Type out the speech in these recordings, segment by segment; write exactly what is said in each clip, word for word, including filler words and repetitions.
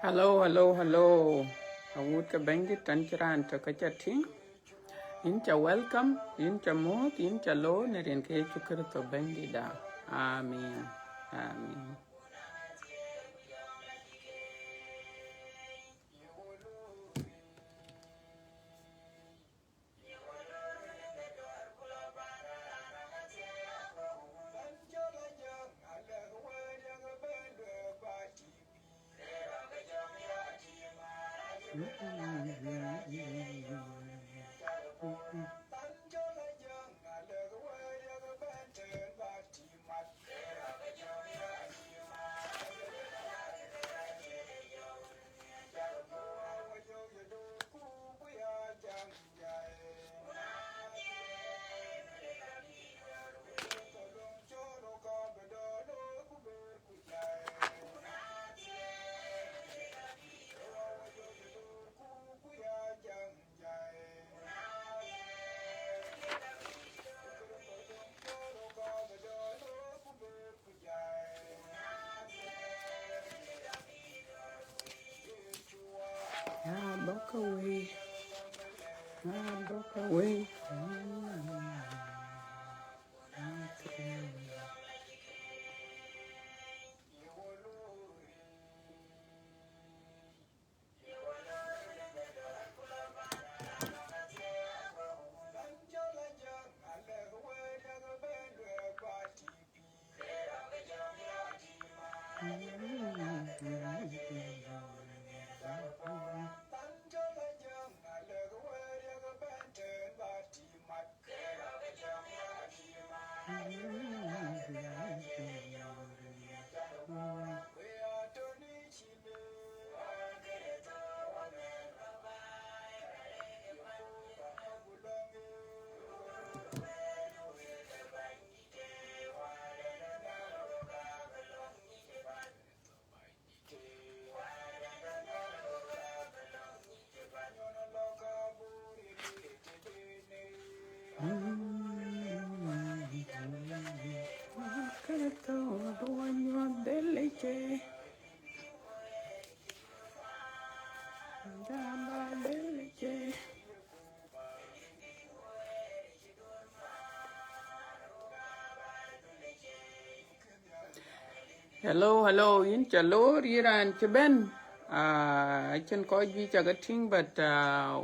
Hello, hello, hello. Awut ke Bɛ̈nydït, tɛ̈n cï raan tök ke ca tïŋ. Yïn ca welcome, yïn ca muɔ̈ɔ̈th, yïn ca loor në rin ke Yecu Kërtho Bɛ̈nydïtda. Amin. Amin. Ah, back away. Ah, back away. Mm. Okay. Hello, hello, yïn ca loor, yïn raan cï bɛ̈n. Ah, acïn kɔc juëc ca ke tïŋ, but, ah,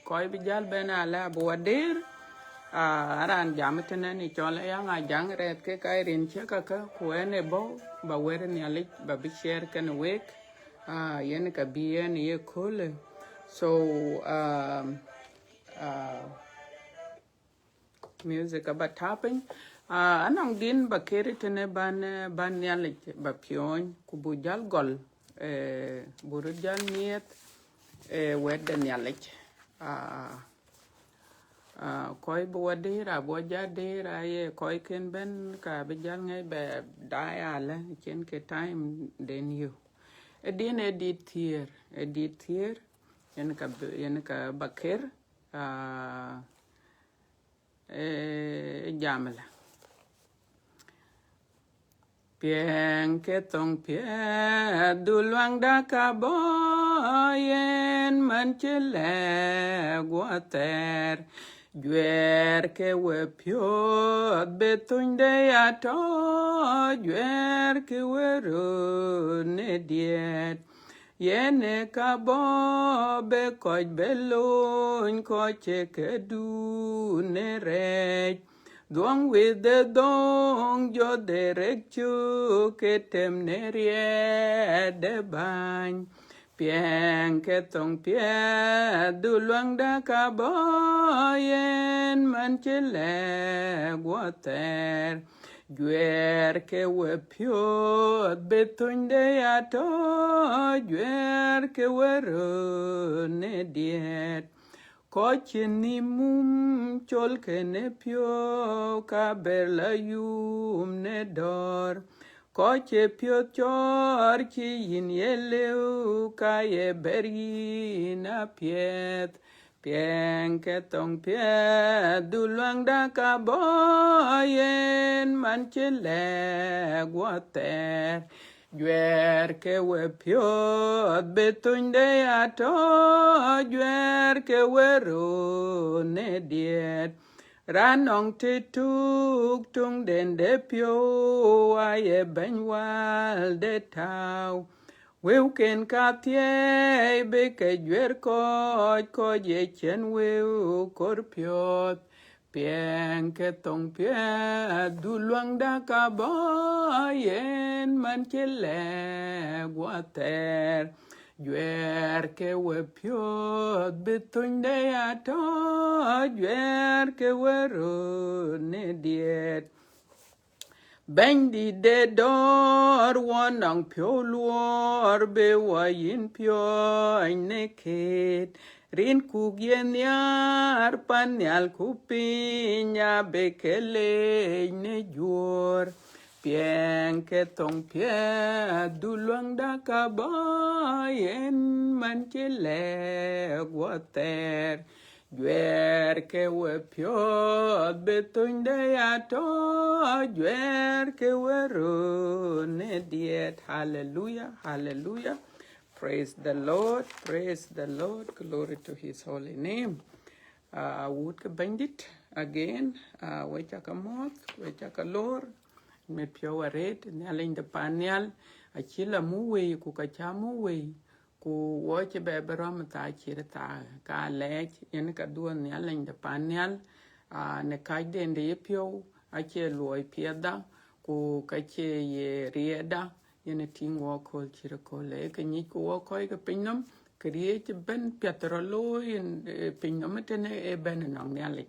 kɔc bï jäl bɛ̈n ala bï wa deer. Ah, raan jam tënë ni cɔl Ayaŋ Ajaŋ rɛ̈ɛ̈th ke ka rin cï kakë, ku ɣɛn ë bɔ̈, ba wɛ̈t Nhialic, ba bï share kenë wek. Ah, yen ka bï yen ye köölë. So, um, ah, music aba tapping. Ah, anɔŋ din ba keri tënë ban, eh, ban Nhialic ba piɔ̈ɔ̈ny, ku bu jäl gɔl, eh, bu röt jäl miɛth, eh, wɛ̈t de Nhialic. Ah, ah, kɔc bï wa deer, abï wa ja deer, aye kɔc kën bɛ̈n, ka bï jäl ŋɛc bɛ daai alë, cïn ke time den yök. Ë din ë dit thiëër, ë dit thiëër, yen ka bï, yen ka ba ker, ah, ë jam ëlä. Piɛŋ ke thoŋ piɛth, du luaŋda ka bɔ̈, yen man cï lɛ̈k guɔ thɛɛr. Juɛɛr ke we piɔ̈ɔ̈th, bï thunyde ya tɔ̈, juɛɛr ke we röt në diɛɛt. Yen ë ka bɔ̈ bï kɔc bï lony, kɔc cï kedun ë rɛɛc. Dhuɔŋ wëth de dhoŋ, jɔt de rek cök, ke tem në riɛɛt de bäny. Piɛŋ ke thoŋ piɛth, du luaŋda ka bɔ̈, yen man cï lɛ̈k guɔ thɛɛr. Juɛɛr ke we piɔ̈ɔ̈th, bï thunyde ya tɔ̈, juɛɛr ke we röt në diɛɛt. Kɔc cï nhïïm mum col kenë piɔ̈u, ka ber la yum në dɔ̈ɔ̈r. Kɔc cï piɔ̈ɔ̈th cɔɔr cï yïn ye lëu, ka ye ber yïn apiɛth. Piɛŋ ke thoŋ piɛth, du luaŋda ka bɔ̈, yen man cï lɛ̈k guɔ thɛɛr. Juɛɛr ke we piɔ̈ɔ̈th bï thönyde ya tɔ̈, juɛɛr ke we röt në diɛt. Raan nɔŋ të tuk tuŋden de piɔ̈u, aye bɛ̈ny wal de tääu. Wëuken ka thiëi bï ke juɛɛr kɔc, kɔc ye cïn wëu kɔɔr piɔ̈ɔ̈th. Piɛŋ ke thoŋ piɛth, du luaŋda ka bɔ̈, yen man cï lɛ̈k guɔ thɛɛr. Juɛɛr ke we piɔ̈ɔ̈th bï thönyde ya tɔ̈, juɛɛr ke we röt në diɛt. Bɛ̈nydït de dɔ̈ɔ̈r, wɔ nɔŋ piɔ̈u luɔɔr, bï wɔ yïn piɔ̈ɔ̈ny në këët. Rin kuk ye nhiaar pan nhial ku piny, abï ke leec në juöör. Piɛŋ ke thoŋ piɛth, du luaŋda ka bɔ̈, yen man cï lɛ̈k guɔ thɛɛr. Juɛɛr ke we piɔ̈ɔ̈th bï thönyde ya tɔ̈, juɛɛr ke we röt në diɛt. Hallelujah, hallelujah. Praise the Lord, praise the Lord. Glory to his holy name. Uh, wut ke Bɛ̈nydït, again, uh, we cak a mɔ̈ɔ̈th, we cak a lor, mit piɔ̈u arëët, Nhialic de pan nhial, acï la muk wei, ku ka cä muk wei, ku wɔ cï bɛ bï rɔm thaa cït thaa, ka lɛɛc, yen ka dhuɔ̈n Nhialic de pan nhial, aa, në kacden de yepiɔ̈u, acie luɔi piɛthda, ku ka cie ye riɛɛtda, yen ë tïŋ wɔ kööl cït kööl, ee ke nyic ku wɔ kɔc ke piny nɔm, këriëëc ëbɛ̈n piɛth rɔt looi yen, eh, piny nɔm ëtënë ë bɛ̈n ënɔŋ Nhialic.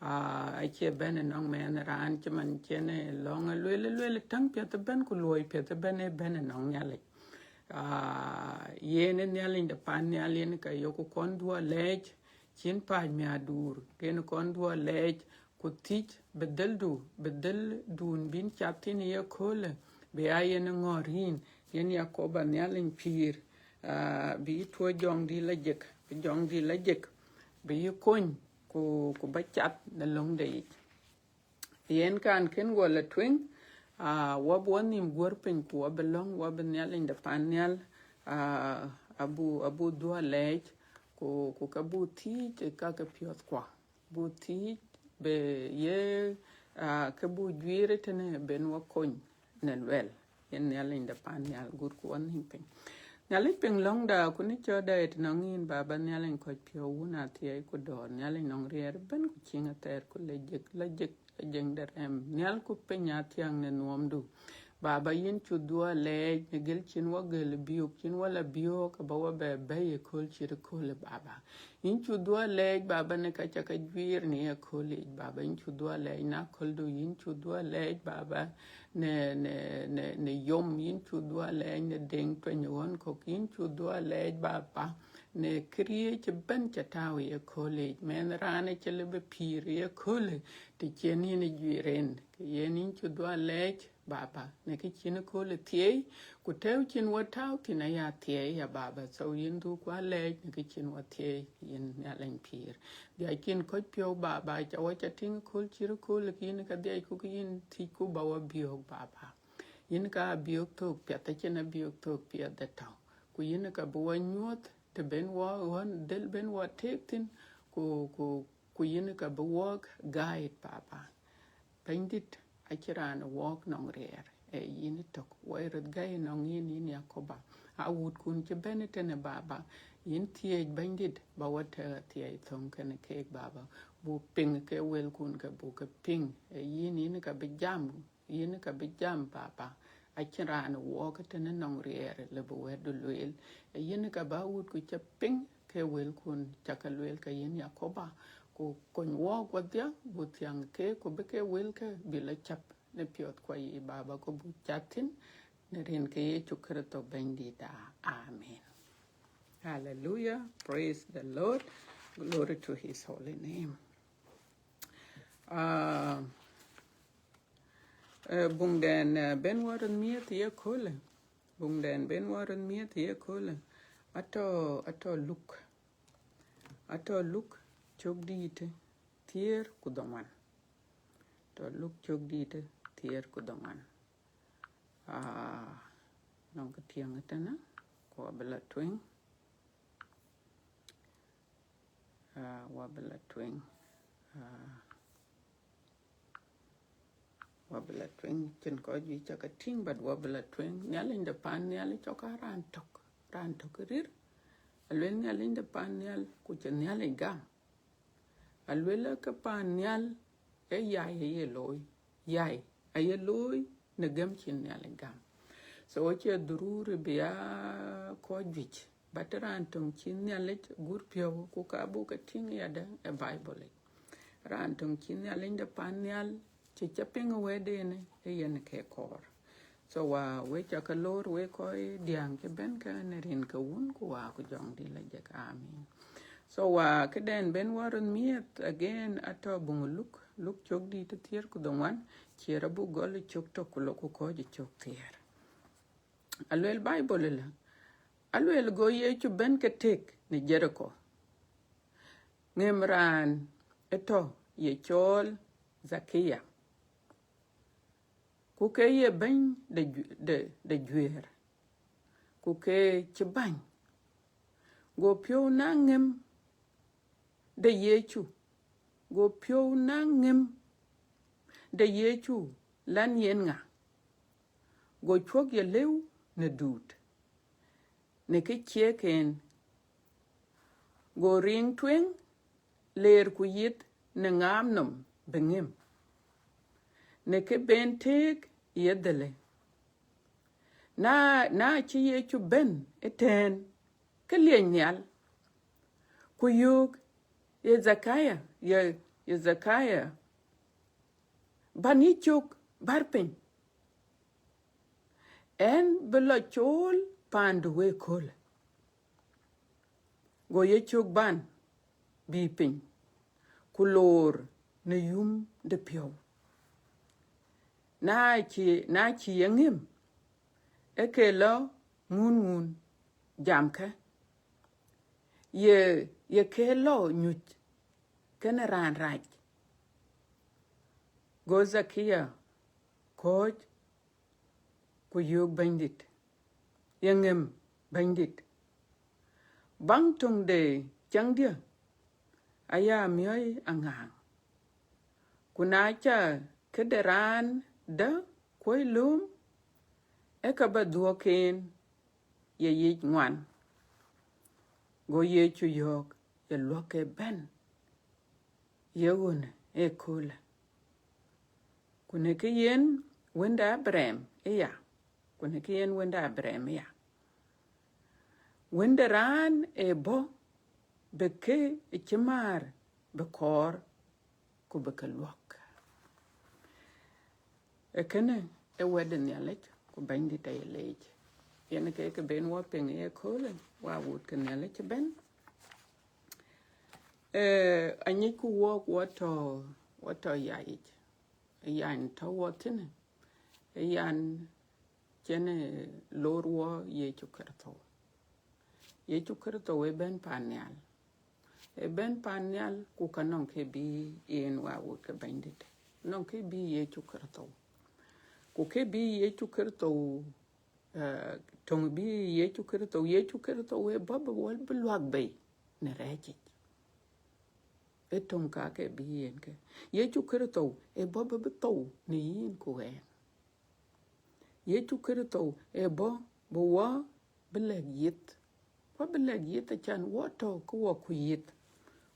Aa, acie bɛ̈n ënɔŋ mɛnh raan cï man cïn ë lɔ̈ŋ ë lueel, ë lueel ë täŋ piɛth ëbɛ̈n ku luɔi piɛth ëbɛ̈n ë bɛ̈n ënɔŋ Nhialic. Aa, yen ë Nhialic de pan nhial yen ka yok kɔn dhuɔ̈k lɛɛc, cïn pääc miäkduur, yen kɔn dhuɔ̈k lɛɛc, ku thiëc bï dhëldu, bï dhëldun bïn cath thïn ë yeköölë, bï aa yen ŋɔ̈ɔ̈r yïn, yen Yakoba Nhialic pïïr, aa, bï yï tuɔ̈c jɔŋdït la jek, bï jɔŋdït la jek, bï yï kony, ku, ku ba cath në löŋde yic. Yen kan kën guɔ la tueŋ, aa, wɔ bï wɔ nïïm guɔ̈r piny, ku wɔ bï lɔ̈ŋ, wɔ bï Nhialic de pan nhial, aa, abuk, abuk dhuɔ̈k lɛɛc, ku, ku ka buk thiëc ë ka ke piɔ̈ɔ̈thkua. Buk thiëc bï ye, aa, ke buk juiir ëtënë ben wɔ kony në luɛl. Yen Nhialic de pan nhial, gut ku wɔ nïïm piny. Nhialic piŋ lɔ̈ŋda ku në cɔ̈ɔ̈tda ëtënɔŋ yïn, Baba Nhialic kɔc piɔ̈u, wun athiɛɛi ku dɔ̈ɔ̈r, Nhialic nɔŋ riɛɛr ëbɛ̈n ku ciëŋ athɛɛr ku la jek, la jek, la jeŋ de rɛm. Nhial ku piny athiäŋ në nuɔmdu. Baba, yïn cu dhuɔ̈k lɛɛc në gël cïn wɔ gël biök, cïn wɔ la biök, aba wɔ bɛ bɛ̈i ëkööl cït ëköölë, Baba. Yïn cu dhuɔ̈k lɛɛc, Baba, në ka ca ke juiir në yekööl yic, Baba. Yïn cu dhuɔ̈k lɛɛc në aköldun, yïn cu dhuɔ̈k lɛɛc, Baba, në, në, në, në yom, yïn cu dhuɔ̈k lɛɛc në deŋ tueny ɣɔn kɔ̈k, yïn cu dhuɔ̈k lɛɛc, Baba, në këriëëc ëbɛ̈n ca tääu ë yekööl yic. Mɛnh raan acï lëu bï pïïr ë yeköölë, të cïn yïn ë juiir en, ke yen yïn cu dhuɔ̈k lɛɛc, Baba, në kë cïn kööl ë thiëi, ku tɛ̈ɛ̈u cïn wɔ tääu thïn aya thiëi ya, Baba. So yïn dhuk wɔ lɛɛc në kë cïn wɔ thiëi, yïn Nhialic pïïr. Dhiac kïn kɔc piɔ̈u, Baba, ca wɔ ca tïŋ kööl cït kööl, ke yïn ka dhiac ku ke yïn thiëcku ba wɔ biök, Baba. Yïn ka abiök thök piɛth, acïn abiök thök piɛth ë tɔ̈u. Ku yïn ka bï wɔ nyuɔ̈th, të ben wɔ ɣɔn, dhël ben wɔ tëëk thïn, ku, ku, ku yïn ka bï wɔɔk guide, Baba. Bɛ̈nydït, acïn raan wɔɔk nɔŋ riɛɛr, ee yïn tök. Wɔ ye röt gäi nɔŋ yïn, yïn Yakoba. Awutkun cï bɛ̈n ëtënë, Baba, yïn thiëëc, Bɛ̈nydït, ba wɔ tɛ̈k athiɛɛi thöŋ kenë keek, Baba. Buk piŋ ke wëlkun, ke buk ke piŋ, ee yïn, yïn ka bï jam, yïn ka bï jam, Baba. Acïn raan wɔɔk ëtënë nɔŋ riɛɛr lëu bï wɛ̈tdu lueel. Ee yïn ka bä wut ku ca piŋ ke wëlkun ca ke lueel ke yïn Yakoba, ku kony wɔɔk wɔdhia, buk thiäŋ ke, ku bï ke wëlkë bï lɔ cäp në piɔ̈ɔ̈thkua yiic, Baba, ku buk cath thïn, në rin ke Yecu Kërtho Bɛ̈nydïtda. Amen. Hallelujah. Praise the Lord. Glory to his holy name. Ah, eh, buŋden, eh, ben wɔ röt miëth ye köölë. Buŋden ben wɔ röt miëth ye köölë. Atɔ̈, atɔ̈ Luk. Atɔ̈ Luk cök dïïtë thiëër ku dhoŋuan. Tɔ̈ Luk cök dïïtë thiëër ku dhoŋuan. Ah, Nɔŋ kë tiɛŋ ëtënë, ku abï la tueŋ. Ah, wa bï la tueŋ. Ah, wa bï la tueŋ. Cïn kɔc juëc ca ke tïŋ, but wa bï la tueŋ. Nhialic de pan nhial cɔk a raan tök, raan tök rir. Aluel Nhialic de pan nhial, ku cï Nhialic gam. Aluel ke pan nhial, ee yai aye looi. Yai aye looi në gɛm cï Nhialic gam. So acie dhururi bï ya kɔc juëc, but raan töŋ cï Nhialic gur piɔ̈u, ku ka buk ke tïŋ yadë ë Bible yic. Raan töŋ cï Nhialic de pan nhial, cï ca piŋ wɛ̈tdenë, ee yen ke kɔɔr. So wa, we ca ke loor, we kɔc diäŋ cï bɛ̈n ke në rin ke Wun ku Wä ku Jɔŋdït la jek. Amin. So wa, këdɛn ben wa röt miɛth again, atɔ̈ buŋ Luk, Luk cök dït ë thiëër ku dhoŋuan, ciɛɛr abuk gɔl ë cök tök ku lok ku kɔc ë cök thiëër. Aluel Bible ëlä, aluel go Yecu bɛ̈n ke tek në Jeriko. Ŋëm raan ë tɔ̈ ye cɔɔl Dhakayo, ku ke ye bɛ̈ny de ju-, de, de juëër, ku ke cï bäny. Go piɔ̈u na ŋëm de Yecu, go piɔ̈u na ŋëm de Yecu lan yen ŋa, go cuɔ̈k ye lëu në duut, në kë ciëk en, go riŋ tueŋ, leer ku yith në ŋaam nɔm bï ŋëm, në kë ben teek ye dhëlë. Na, na cï Yecu bɛ̈n ëtɛ̈ɛ̈n, ke liec nhial, ku yöök, ye Dhakayo, ye, ye Dhakayo, bän yï cök bär piny, ɣɛn bï lɔ cool paandu ëköölë. Go ye cök bän bï piny, ku loor në yum de piɔ̈u. Na cï, na cï ye ŋëm, ee ke lɔ ŋun ŋun jamkë, ye, ye ke lɔ nyuc kenë raan rac. Go Dhakayo kɔ̈ɔ̈c ku yöök Bɛ̈nydït, ye ŋëm Bɛ̈nydït, baŋ töŋ de ciɛɛŋdiɛ̈ aya miɔ̈i aŋääŋ. Ku na ca këde raan dɛ̈ kuɔ̈c lööm, ee ke ba dhuɔ̈k en ye yic ŋuan. Go Yecu yɔ̈ɔ̈k, ye luɔ̈k ke bɛ̈n ye ɣön ëköölë. Ku në kë yen wënde Abraham ëya, ku në kë yen wënde Abraham ëya, Wënde raan ë bɔ̈ bï kë cï määr bï kɔɔr, ku bï ke luɔ̈k. Ee kënë ee wɛ̈t de Nhialic, ku Bɛ̈nydït aye leec. Yen ke kë ben wɔ piŋ ëköölë, wa wut ke Nhialic ëbɛ̈n. Ee, anyicku wɔk wɔ tɔ̈, wɔ tɔ̈ yai yic. Ë yan tɔ̈ wɔ thïn, ë yan cïn loor wɔ Yecu Kërtho. Yecu Kërtho ë bɛ̈n pan nhial. Ë bɛ̈n pan nhial, ku ka nɔŋ kë bï yen, wa wut ke Bɛ̈nydït. Nɔŋ kë bï Yecu Kërtho. Ku kë bï Yecu Kërtho, eh, töŋ bï Yecu Kërtho, Yecu Kërtho ë bɔ̈ bï wɔ bï luäk bei në rɛ̈ɛ̈c yic. Ee töŋ ka ke bï yen ke. Yecu Kërtho ë bɔ̈ bï bï thou në yïn ku ɣɛn. Yecu Kërtho ë bɔ̈ bï wɔ bï lɛ̈k yith. Wɔ bï lɛ̈k yith, acän wɔ tɔ̈ ke wɔ kuc yith.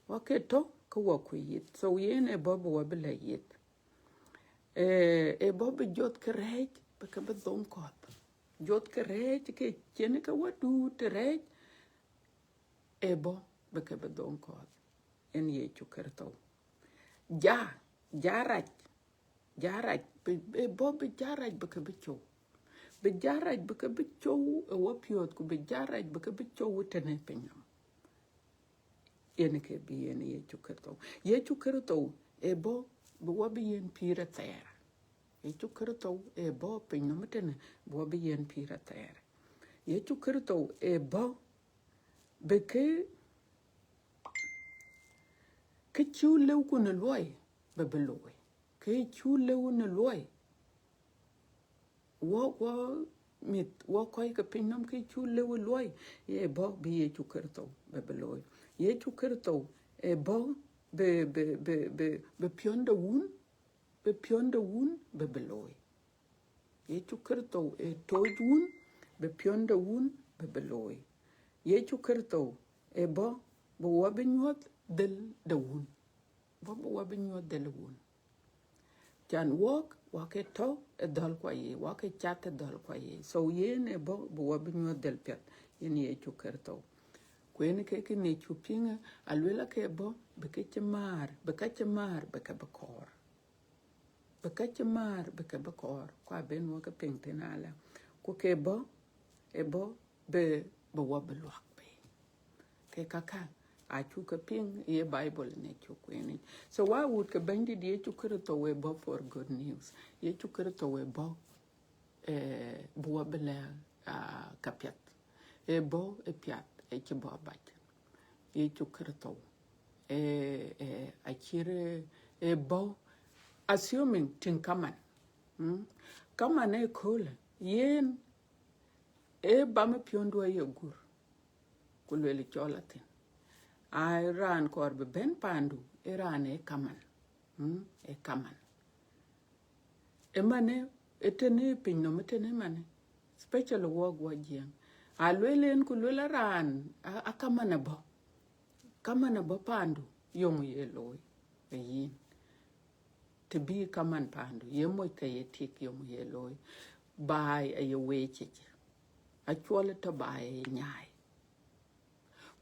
Wɔ ke tɔ̈ ke wɔ kuc yith. So yen ë bɔ̈ bï wɔ bï lɛ̈k yith. Ee, ë bɔ̈ bï joth ke rɛ̈ɛ̈c bï ke bï dhoŋ kɔ̈th. Joth ke rɛ̈ɛ̈c ke cïn ke wɔ duut të rɛ̈ɛ̈c, ë bɔ̈ bï ke bï dhoŋ kɔ̈th. Yen Yecu Kërtho. Ja, ja rac, ja rac, bï, ë bɔ̈ bï ja rac bï ke bï cöu. Bï ja rac bï ke bï cöu ë wɔ piɔ̈ɔ̈th, ku bï ja rac bï ke bï cöu tënë piny nɔm. Yen ke bï yen Yecu Kërtho. Yecu Kërtho ë bɔ̈ bï wɔ bï yen pïïr athɛɛr. Yecu Kërtho ë bɔ̈ piny nɔm tënë bï wɔ bï yen pïïr athɛɛr. Yecu Kërtho ë bɔ̈ bï kë, kë cï lëuku në luɔi bï bï looi. Kë cï lëu në luɔi, wɔ, wɔ mïth, wɔ kɔc ke piny nɔm ke cuk lëu luɔi, ye bɔ̈ bï Yecu Kërtho bï bï looi. Yecu Kërtho ë bɔ̈ bï, bï, bï, bï, bï piɔ̈nde wun, bï piɔ̈nde wun bï bï looi. Yecu Kërtho ë tooc wun, bï piɔ̈nde wun bï bï looi. Yecu Kërtho ë bɔ̈ bï wɔ bï nyuɔ̈th dhël de wun. Bɔ̈ bï wɔ bï nyuɔ̈th dhël wun. Can wɔk, wɔ ke tɔ̈ ë dhɔ̈l kua ye, wɔ ke cath ë dhɔ̈l kua ye. So yen ë bɔ̈ bï wɔ bï nyuɔ̈th dhël piɛth, yen Yecu Kërtho. Ku yen ke kën ë cuk piŋ, aluel ake bɔ̈ bï ke cï määr, bï ka cï määr, bï ke bï kɔɔr. Bï ka cï määr, bï ke bï kɔɔr, ku aben wɔ ke piŋ thïn alä. Ku ke bɔ̈, ë bɔ̈ bï, bï wɔ bï luak bei. Ke kakä, acuk ke piŋ ye Bible në cuk kueenic. So wɔ wut ke Bɛ̈nydït Yecu Kërtho ë bɔ̈ for good news. Yecu Kërtho ë bɔ̈, eh, bï wɔ bï lɛ̈k, ah, ka piɛth. Ë bɔ̈ ë piath, ë cï bɔ̈ abac. Yecu Kërtho, eh, eh, acïr, eh, ë bɔ̈, assuming tïŋ kaman. Mm? Kaman ë köölë, yen ë bam ë piɔ̈ndu aye gur, ku lueel cɔl athïn. Ai raan kɔɔr bï bɛ̈n paandu, ë raan ë kaman. Mm? Ë kaman. Ëmanë, ë tënë piny nɔm, ë tënë manë, especially wɔk wɔ Jiëŋ. Alueel en ku lueel a raan, a, a kaman abɔ̈. Kaman abɔ̈ paandu, yöŋ ye looi, ë yïn. Të bï kaman paandu, ye moc ke ye tik yöŋ ye looi. Baai aye weecic. Acuɔl tɔ̈ baai aye nyaai.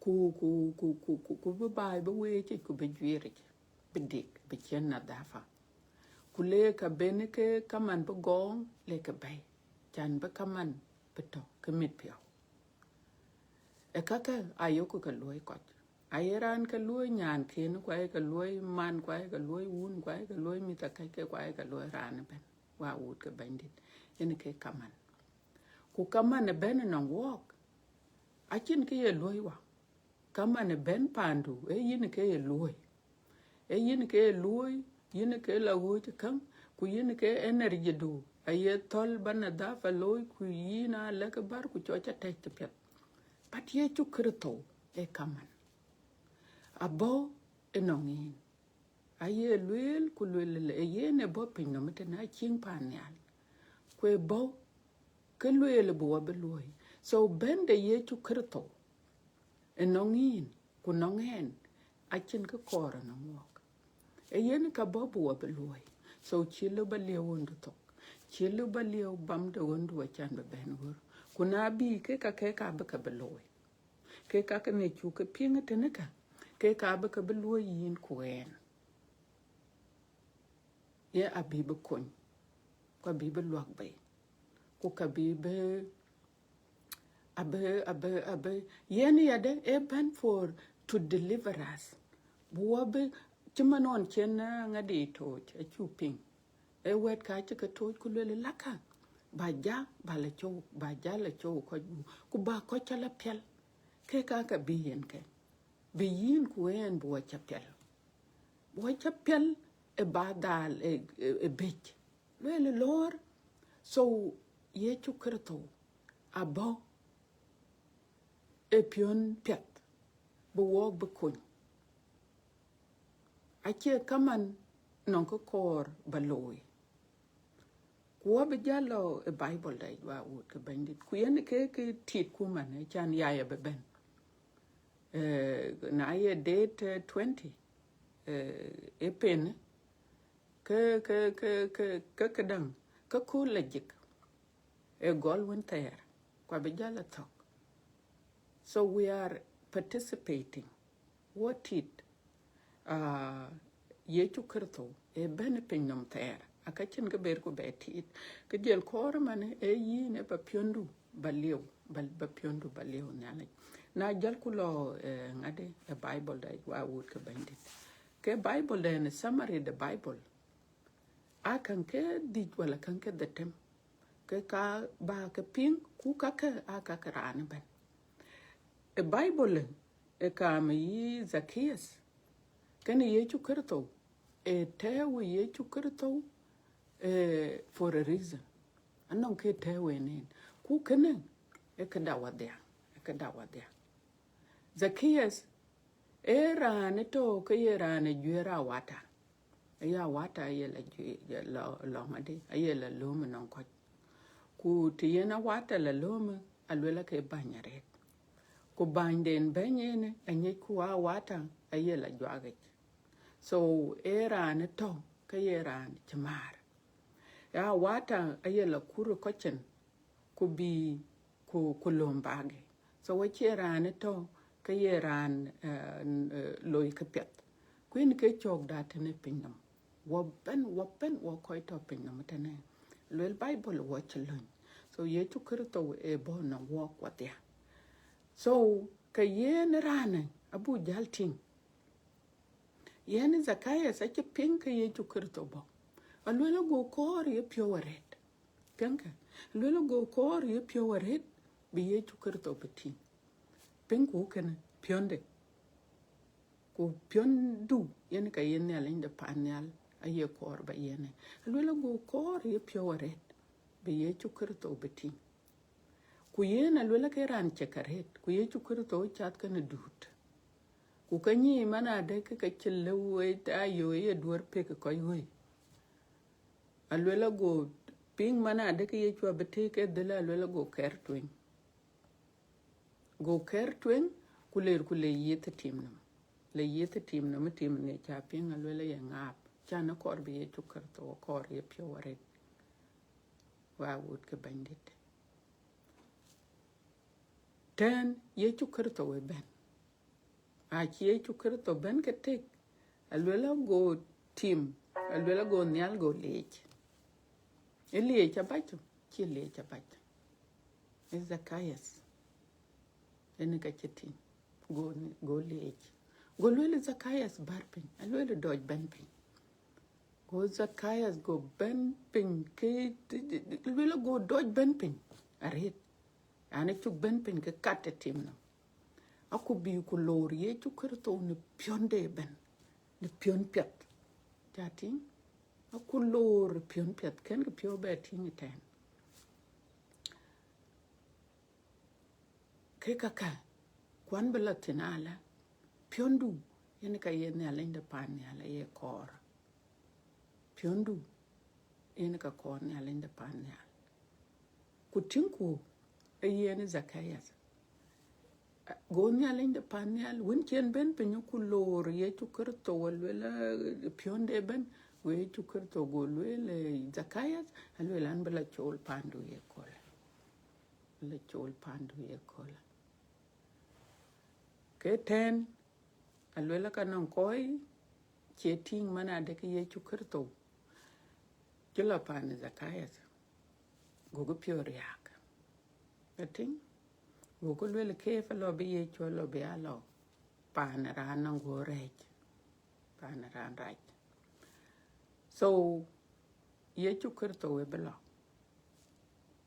Ku, ku, ku, ku, ku, ku bï baai bï weecic, ku bï juiiric, bï dik, bï ciën nadhafa. Ku le ka ben ke kaman bï gɔɔŋ, le ke bɛ̈i. Can bï kaman bï tɔ̈ ke mit piɔ̈u. Ë kakä ayökku ke luɔi kɔc. Aye raan ke luɔi nyaanken, ku aye ke luɔi man, ku aye ke luɔi wun, ku aye ke luɔi mïth akäcke, ku aye ke luɔi raan ëbɛ̈n. Wɔ wut ke Bɛ̈nydït, yen ke kaman. Ku kaman ëbɛ̈n ënɔŋ wɔɔk, acïn kë ye luɔi wɔ. Kaman ëbɛ̈n paandu, ee yïn ke ye luɔi. Ee yïn ke ye luɔi, yïn ke la ɣööc käŋ, ku yïn ke energy du, aye thɔ̈l ba nadhafa looi, ku yïn aa lɛ̈k bär, ku cɔc atɛ̈c të piɛth. But Yecu Kërtho ë kaman. Abɔ̈ ënɔŋ yïn. Aye lueel, ku lueel ë yen ë bɔ̈ piny nɔm tënë acïŋ paan nhial. Ku ë bɔ̈, ke lueel bï wɔ bï luɔi. So bɛ̈n de Yecu Kërtho ënɔŋ yïn, ku nɔŋ ɛn, acïn kë kɔɔr ënɔŋ wɔɔk. Ë yen ka bɔ̈ bï wɔ bï luɔi. So cïï lëu ba liëu ɣöndu thok. Cïï lëu ba liëu bam de ɣöndu acan bï bɛ̈n ɣör. Ku na bï ke ka ke ka bï ke bï looi. Ke ka ke në cuk ke piŋ tënë ka, ke ka bï ke bï luɔi yïn ku ɛn. Ye abï bï kony, ku abï bï luak bei, ku ka bï bï, abï, abï, abï, yen yadë ë bɛ̈n for to deliver us. Bï wɔ bï, cï man ɣɔn cïn, eh, ŋadi tooc, acuk piŋ. Ë wɛ̈t ka cï ke tooc ku lueel laka, ba ja, ba la cɔu, ba ja la cɔu kɔc gup, ku ba kɔc cä la piɛl, ke ka ka bï yen ke. Bï yïn ku ɛn bï wɔ cä piɛl. Bï wɔ cä piɛl ë ba dhal ë, ë, ë bëc. Lueel lɔɔr, so Yecu Kërtho abɔ̈ ë piɔ̈n piɛth, bï wɔɔk bï kony. Acie kaman nɔŋ kë kɔɔr ba looi. Ku wɔ bï jäl lɔ ë Bible da yic, wɔ wut ke Bɛ̈nydït. Ku yen ke, ke tit ku man, ë can yaya bï bɛ̈n. Eh, na ye date, eh, twenty, eh, ë pen, ke, ke, ke, ke, ke këdäŋ, ke kööl la jik. Ë gɔl wën thɛɛr, ku abï jäl a thök. So we are participating. Wɔ tit, ah, Yecu Kërtho ë bɛ̈n piny nɔm thɛɛr, aka cïn kë ber ku bɛ tit. Kë dhiɛl kɔɔr man ë yïn ë ba piɔ̈ndu ba liëu, ba, ba piɔ̈ndu ba liëu Nhialic. Na jäl ku lɔ, eh, ŋadi ë Bible da yic, wɔ wut ke Bɛ̈nydït. Ke Bible da yen summary de Bible. A käŋ ke dhïc wala käŋ ke dhetem. Ke ka ba ke piŋ, ku ka ke a ka ke raan ëbɛ̈n. Ë Bible ë kaam yï Zacchaeus, kënë Yecu Kërtho, ë tɛ̈ɛ̈u ë Yecu Kërtho, eh, for a reason. Anɔŋ kë tɛ̈ɛ̈u ë yen. Ku Ku kënë ë këda wadhia, ë këda wadhia. Zacchaeus ee raan ë tɔ̈ ke ye raan ë juëër awata. Aye awata aye la juëër, la, la ŋadï, aye la lööm ënɔŋ kɔc. Ku të yen awata la lööm, aluel ake bäny arëët. Ku bänyden bɛ̈ny ënë aŋic ku awata aye la juak yic. So ee raan ë tɔ̈ ke ye raan cï määr. Ya awata aye la kur ë kɔc cin, ku bï ku, ku lööm bagë. So acie raan ë tɔ̈ ke ye raan, eh, n-, eh, loi këpiɛth. Ku yen ke cɔɔkda tënë pinynɔm. Wɔ bɛ̈n, wɔ bɛ̈n, wɔ kɔc tɔ̈ pinynɔm tënë. Luel Bible wɔ cï löny. So Yecu Kërtho ë bɔ̈ në wɔk wadhia. So ke yen raanë abuk jäl tïŋ. Yen Zacchaeus acï piŋ ke Yecu Kërtho bɔ̈. Aluel ago kɔɔr ye piɔ̈u arëët. Piɛŋkë, aluel ago kɔɔr ye piɔ̈u arëët bï Yecu Kërtho bï tïŋ. Piŋku kënë, piɔ̈nde. Ku piɔ̈ndu yen ka ye Nhialic de pan nhial aye kɔɔr ba yiën. Aluel ago kɔɔr ye piɔ̈u arëët bï Yecu Kërtho bï tïŋ. Ku yen aluel ake raan cek arëët, ku Yecu Kërtho cath kenë duut. Ku ke nyic man adë ke ke cï lëu wec ayo ye duɔ̈r pek kɔc wei. Aluel ago piŋ man adë ke Yecu abï tëëk ke dhël, aluel ago kɛɛr tueŋ. Go kɛɛr tueŋ, ku ler, ku le yiëth tim nɔm. Le yiëth tim nɔm, tim ŋic ca piŋ, aluel aye ŋaap. Can ë kɔɔr bï Yecu Kërtho, kɔɔr ye piɔ̈u arëët. Wa wut ke Bɛ̈nydït. Tɛ̈n Yecu Kërtho ë bɛ̈n. Acï Yecu Kërtho bɛ̈n ke tek, aluel ago tim, aluel ago nhial go leec. Ë leec abac tɔ̈, cï leec abac. Ë Zacchaeus. Ënë ka cï tïŋ. Go, go leec. Go luel Zacchaeus bär piny, aluel dɔc bɛ̈n piny. Go Zacchaeus go bɛ̈n piny ke, luel go dɔc bɛ̈n piny. Arëët. An, acuk bɛ̈n piny ke kat ë tim nɔm. Aku bï ku loor Yecu Kërtho në piɔ̈nde ëbɛ̈n, në piɔ̈n piɛth. Ca tïŋ? Aku loor piɔ̈n piɛth, kën kë piɔ̈u bɛ tïŋ ëtɛ̈ɛ̈n. Ke kakä, kuan bï la thïn ala, piɔ̈ndu, yen ka ye Nhialic de pan nhial aye kɔɔr. Piɔ̈ndu, yen ka kɔɔr Nhialic de pan nhial. Ku tïŋku, ë yen Zacchaeus. Go Nhialic de pan nhial, wën cï en bɛ̈n piny ku loor Yecu Kërtho, aluel, eh, piɔ̈nde ëbɛ̈n, go Yecu Kërtho go lueel, eh, Zacchaeus, aluel an bï la cool pandu ye köölë. Bï la cool pandu ye köölë. Ke tɛ̈ɛ̈n, aluel ka nɔŋ kɔc cie tïŋ man adë ke Yecu Kërtho cï la pan Zacchaeus, gokï piɔ̈u riääk. Atïŋ, gokï lueel ke fa lɔ bï Yecu lɔ bï a lɔ pan raan nɔŋ go rɛɛc, pan raan rac. So, Yecu Kërtho ë bï lɔ.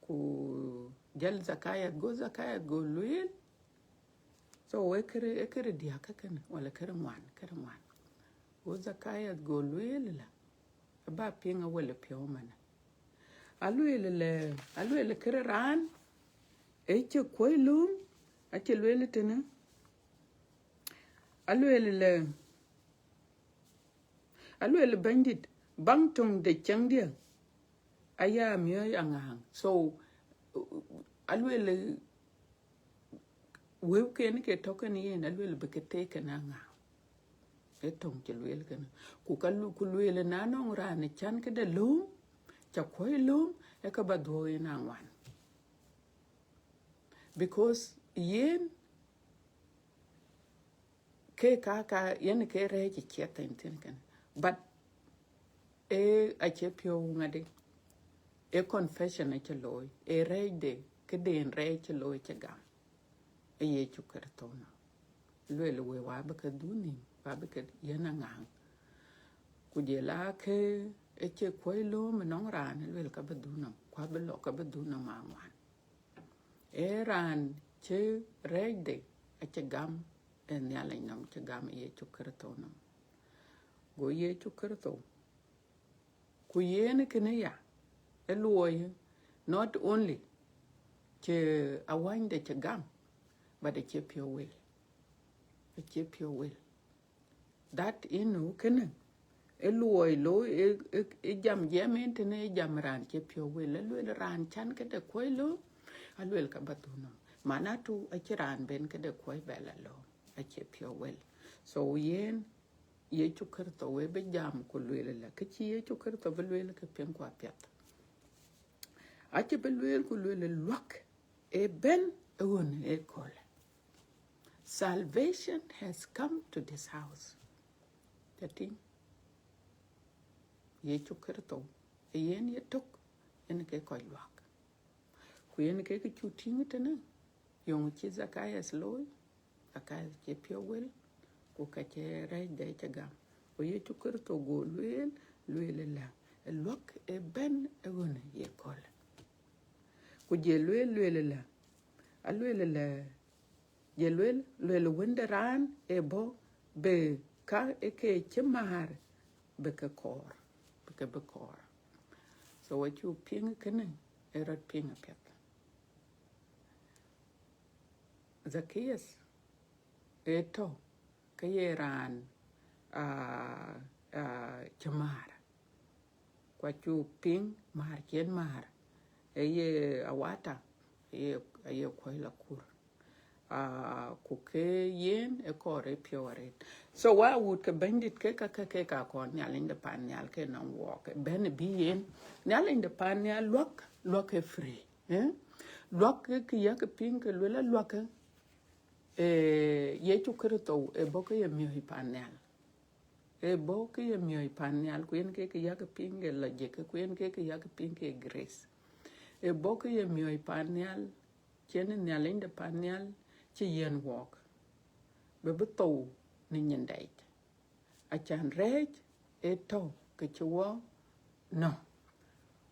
Ku jël Zacchaeus, go Zacchaeus go lueel. So, ë kërë, ë kërë diäk kënë, wala kërë ŋuan, kërë ŋuan. Go Zacchaeus go lueel la, aba piŋ awël piɔ̈u manë. Alueel lɛ, alueel kërë raan, ë cï kuɔi lööm, acï lueel tënë. Alueel lɛ, alueel Bɛ̈nydït, baŋ töŋ de cäŋdiɛ̈, aya miɔ̈c aŋääŋ. So, alueel wëu ken ke tɔ̈ kenë yen, alueel bï ke theek kenë aŋääŋ. Ë töŋ cï lueel kënë. Ku ka lu-, ku lueel na nɔŋ raan can këde lööm, ca kuɔi lööm, ë ka ba dhuɔ̈k yen aŋuan. Because yen ke ka, ka, yen ke rɛɛc ë ciɛth thïn thïn kënë. But ë acie piɔ̈u ŋadï, ë confession acï looi, ë rɛɛcde, këden rɛɛc cï looi cï gam. Ë Yecu Kërtho nɔm. Lueel wëu wa bï ke dhuk nïïm, wa bï ke yiën aŋääŋ. Ku jël ake ë cï kuɔi lööm ënɔŋ raan, lueel ka bï dhuk nɔm, ku abï lɔ ka bï dhuk nɔm aŋuan. Ee raan cï rɛɛcde acï gam ë Nhialic nɔm, cï gam ë Yecu Kërtho nɔm. Go Yecu Kërtho, ku yen kënë ya, ë luɔi, not only cï awänyde cï gam, but acie piɔ̈u wël. Acie piɔ̈u wël. That, you know, kënë ë luɔi looi, ë, ë, ë jam jiɛɛm en tënë, ë jam raan cie piɔ̈u wël. Aluel raan can këde kuɔi lööm, aluel ka ba dhuk nɔm. Manatu acï raan ben këde kuɔi bɛ la lööm, acie piɔ̈u wël. So yen Yecu Kërtho we bï jam ku lueel la, kë cï Yecu Kërtho bï lueel ke piŋ ku apiɛth. Acï bï lueel ku lueel luak ë bɛ̈n ë ɣön ë köölë. Salvation has come to this house. Ca tïŋ, Yecu Kërtho ë yen ye tök, yen ke kɔc luak. Ku yen ke kë cuk tïŋ tënë, yöŋ cï Zacchaeus looi, Zacchaeus cie piɔ̈u wël, ku ka cï rɛɛcde cï gam. Ku Yecu Kërtho go lueel, lueel la, luak ë bɛ̈n ë ɣön ye köölë. Ku jɔ lueel, lueel la, alueel la, jɔ lueel, lueel Wën de raan ë bɔ̈ bï ka ë ke cï määr bï ke kɔɔr, bï ke bï kɔɔr. So acuk piŋ kënë, ë rɔt piŋ apiɛth. Zacchaeus ë tɔ̈ ke ye raan, ah, ah, cï määr. Ku acuk piŋ määr cï yen määr, ë ye awata, ë ye, ë ye kuɔi la kur. Ah, ku ke yen ë kɔɔr ë piɔ̈u arëët. So wa wut ke Bɛ̈nydït, ke ka, ke, ke ka kɔɔr Nhialic de pan nhial ke nɔŋ wɔɔk, bɛ̈n bï yen. Nhialic de pan nhial luak, luak ë free. Eh? Luak ke kë yak piŋ ke luel aluak ke, eh, Yecu Kërtho ë bɔ̈ ke ye miɔ̈c pan nhial. Ë bɔ̈ ke ye miɔ̈c pan nhial, ku yen ke kë yak piŋ ke logic, ku yen ke kë yak piŋ ke grace. Ë bɔ̈ ke ye miɔ̈c pan nhial, cïn Nhialic de pan nhial cï yiën wɔɔk, bï bï thou në nyindɛɛc. Acan rɛɛc ë tɔ̈ ke cï wɔ nɔ̈k,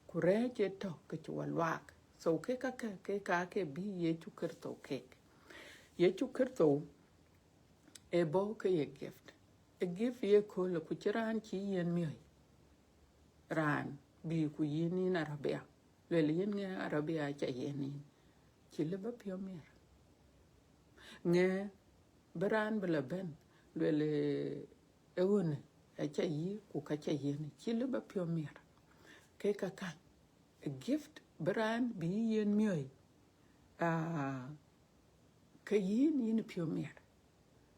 ku rɛɛc ë tɔ̈ ke cï wɔ luaak. So ke ka, ke, ke ka ke bï Yecu Kërtho kek. Yecu Kërtho ë bɔ̈ ke ye gift. Ë gift ye köölë, ku cï raan cï yiën miɔ̈c. Raan bï ku yiën yïn arabia. Luel yïn ŋɛ arabia ca yiën yïn. Cï lëu ba piɔ̈u miɛt. Ŋɛ bï raan bï la bɛ̈n, luel, eh, ë ɣönë, aca yï, ku ka ca yiën, cï lëu ba piɔ̈u miɛt. Ke ka ka, a gift bï raan bï yiën miɔ̈c, ah, ke yïn, yïn piɔ̈u miɛt.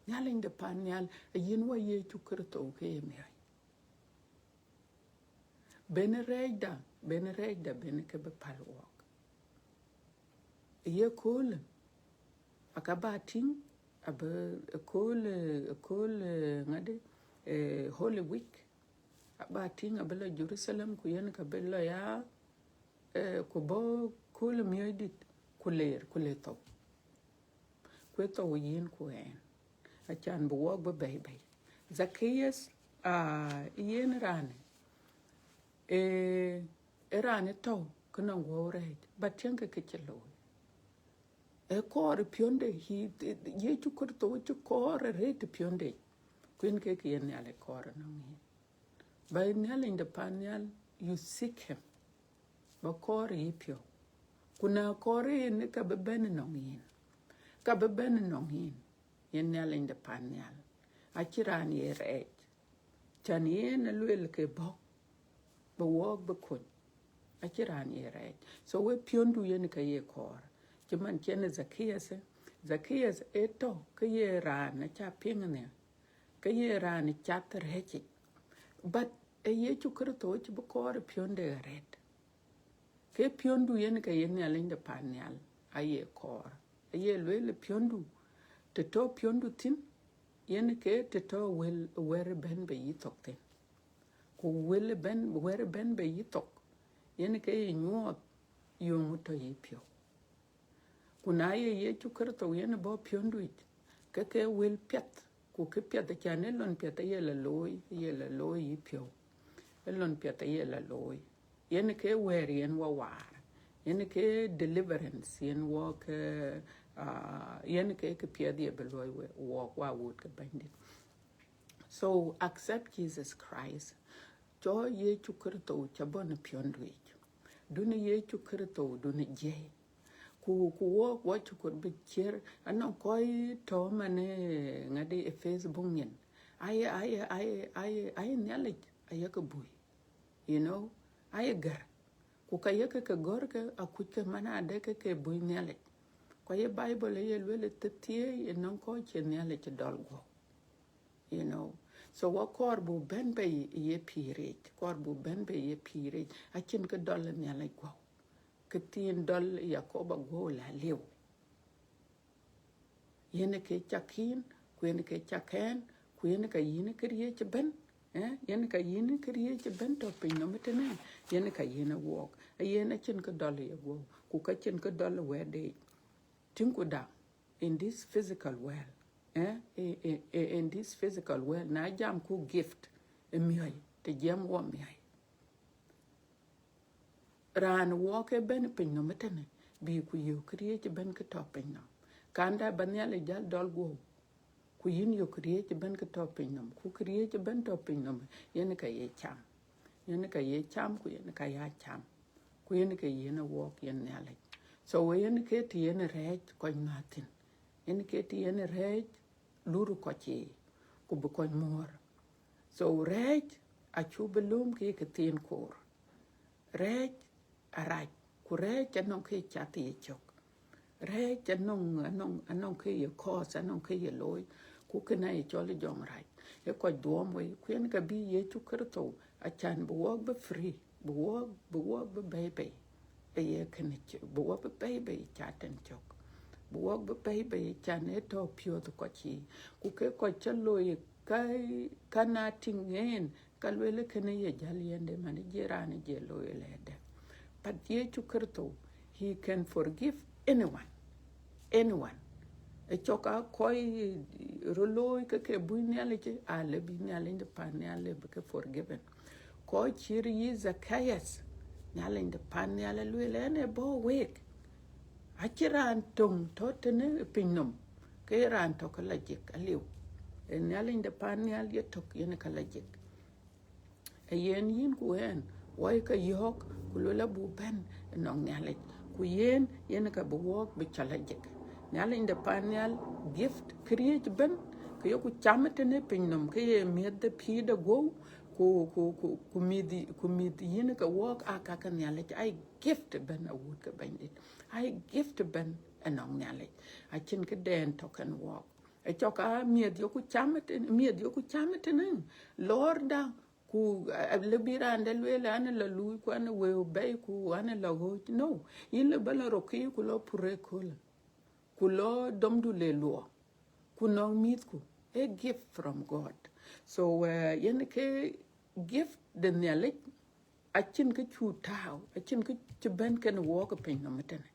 Nhialic de pan nhial, a yiën wɔ Yecu Kërtho ke ye miɔ̈c. Bɛ̈n rɛɛcda, bɛ̈n rɛɛcda, bɛ̈n ke bï päl wɔɔk. Ye köölë, aka ba tïŋ, abï, köölë, köölë ŋadï, eh, Holy Week, aba tïŋ abï la Jerusalem, ku yen ka bï la ya, eh, ku bɔ̈ köölë miɔ̈cdït, ku leer, ku le thou. Ku ë thou yïn ku ɣɛn, acan bï wɔɔk bï bɛ̈i bɛ̈i. Zacchaeus, ah, yen raanë, eh, ë raanë tɔ̈ ke nɔŋ guɔ̈u rɛɛc, but tiɛŋkë kë cï looi. Ë kɔɔr ë piɔ̈nde, he, Yecu Kërtho cï kɔɔr arëët ë piɔ̈nde. Ku yen ke kë ye Nhialic kɔɔr ënɔŋ yïn. Ba Nhialic de pan nhial, you seek him. Ba kɔɔr yï piɔ̈u. Ku na kɔɔr yen, ka bï bɛ̈n ënɔŋ yïn. Ka bï bɛ̈n ënɔŋ yïn. Yen Nhialic de pan nhial. Acïn raan ye rɛɛc. Can yen aluel ke bɔ̈, bï wɔɔk bï kony. Acïn raan ye rɛɛc. So we piɔ̈ndu yen ka ye kɔɔr. Cï man cïn Zacchaeus, Zacchaeus ë tɔ̈ ke ye raan aca piŋ nhial. Ke ye raan cath rɛɛcic. But ë Yecu Kërtho cï bï kɔɔr ë piɔ̈nde arëët. Ke piɔ̈ndu yen ka ye Nhialic de pan nhial, aye kɔɔr. Aye lueel piɔ̈ndu, të tɔ̈ piɔ̈ndu thïn, yen ke të tɔ̈ wël, wɛ̈t bɛ̈n bei yï thok thïn. Ku wël bɛ̈n, wɛ̈t bɛ̈n bei yï thok, yen ke ye nyuɔɔth yöŋ tɔ̈ yï piɔ̈u. Ku na ye Yecu Kërtho yen bɔ̈ piɔ̈ndu yic, ke ke wël piɛth, ku kë piɛth, acan ë lon piɛth aye la looi, aye la looi yï piɔ̈u. Ë lon piɛth aye la looi. Yen ke wɛ̈ɛ̈r yen wɔ waar. Yen ke deliverance yen wɔ ke, ah, yen ke kë piɛth ye bï luɔi we, wɔɔk wa wut ke Bɛ̈nydït. So accept Jesus Christ. Cɔl Yecu Kërtho ca bɔ̈ në piɔ̈ndu yic. Dun Yecu Kërtho, dun jiëi. Ku, ku wɔk, wɔ cï kɔɔr bï ciɛ̈r, anɔŋ kɔc tɔ̈ man ë ŋadï ë Facebook nyin. Aye, aye, aye, aye, aye Nhialic, aye ke bui. You know, aye gɛ̈r. Ku ka ye ke ke gɔ̈r ke, akuc ke man adë ke ke bui Nhialic. Ku aye Bible aye lueel ë thieithieei, ë nɔŋ kɔc cie Nhialic dɔl guɔ̈u. You know, so wɔ kɔɔr bu bɛ̈n bei ye pïïr yic, kɔɔr bu bɛ̈n bei ye pïïr yic, acïn kë dɔl Nhialic guɔ̈u. Kë thiin dɔl Yakoba guɔ̈u la liu. Yen ke cak yïn, ku yen ke cak ɣɛn, ku yen ka yïn këriëëc ëbën, eh? Yen ka yïn këriëëc ëbën tɔ̈ pinynhom ëtënë, yen ka yïn ë wɔɔk. Ayen acïn kë dɔl ye guɔ̈u, ku ka cïn kë dɔl wɛ̈tde yic. Tïŋku da, in this physical world, eh? I, I, I, in this physical world, na jamku gift, ë miɔ̈c, të jiɛɛm wɔ miɔ̈c. Raan wɔɔk ëbën pinynhom ëtënë, bï ku yök këriëëc ëbën kë tɔ̈ pinynhom. Kanda ba Nhialic jäl dɔl guɔ̈u, ku yïn yök këriëëc ëbën kë tɔ̈ pinynhom, ku këriëëc ëbën tɔ̈ pinynhom, yen ka ye cam. Yen ka ye cam, ku yen ka ya cam. Ku yen ke yen ë wɔɔk yen Nhialic. So we yen ke të yen rɛɛc kɔc nhïïm thïn. Yen ke të yen rɛɛc lur kɔc yiic, ku bï kɔc muɔ̈ɔ̈r. So rɛɛc acuk bï lööm ke ye kë thiin koor. Rɛɛc arac, ku rɛɛc anɔŋ kë cath ye cök. Rɛɛc anɔŋ, anɔŋ, anɔŋ kë ye cause, anɔŋ kë ye looi, ku kënë aye cɔl jɔŋrac. Ë kɔc dhuɔɔm wei, ku yen ka bï Yecu Kërtho, acan bï wɔɔk bï free, bï wɔɔk, bï wɔɔk bï bɛ̈i bei. Ë ye kënë cï, bï wɔɔk bï bɛ̈i bei cath tën cök. Bï wɔɔk bï bɛ̈i bei can ë tɔ̈ piɔ̈ɔ̈th kɔc yiic. Ku ke kɔc cä looi ka, ka na tïŋ yen, ka lueel kënë ye jäl yende, man ë jiɛɛm raan ë jiɛɛm looi lɛɛrde. But Yecu Kërtho, he can forgive anyone. Anyone. Ë cɔk aa kɔc röt looi ke ke bui Nhialic, a lëu bï Nhialic de pan nhial lëu bï ke forgiven. Kɔc cït yï Zacchaeus, Nhialic de pan nhial ë lueel ɣɛn ë bɔ̈ week. Acïn raan töŋ tɔ̈ tënë pinynhom, ke ye raan tɔ̈ ke la jik aliu. Ë Nhialic de pan nhial ye tök yen ka la jik. Ë yen yïn ku ɣɛn, wɔ ye ke yɔ̈ɔ̈k, ku lueel abuk bɛ̈n ënɔŋ Nhialic. Ku yen, yen ka bï wɔɔk bï cɔl ajik. Nhialic de pan nhial gift këriëëc ëbën, ke yeku cam ë tënë pinynhom, ke ye miëth de pïïr de guɔ̈u, ku, ku, ku, ku mïth, ku mïth yïn ke wɔɔk aa ka ke Nhialic, aye gift ëbën awut ke Bɛ̈nydït. Aye gift ëbën ënɔŋ Nhialic. Acïn këden tɔ̈ kën wɔɔk. Ë cɔk aa miëth yeku cam ë tënë, miëth yeku cam ë tënë, lɔɔrda, ku, a, a, lëu bï raan dɛ̈ lueel an la luui, ku an wëu bɛ̈i, ku an la ɣööc. No, yïn lëu ba la rökï, ku lɔ pur ëköölë, ku lɔ domdu le luɔk, ku nɔŋ mïthku. A gift from God. So, uh, yen ke gift de Nhialic, acïn kë cuk tääu, acïn kë cï bɛ̈n kën wɔɔk ë pinynhom ëtënë.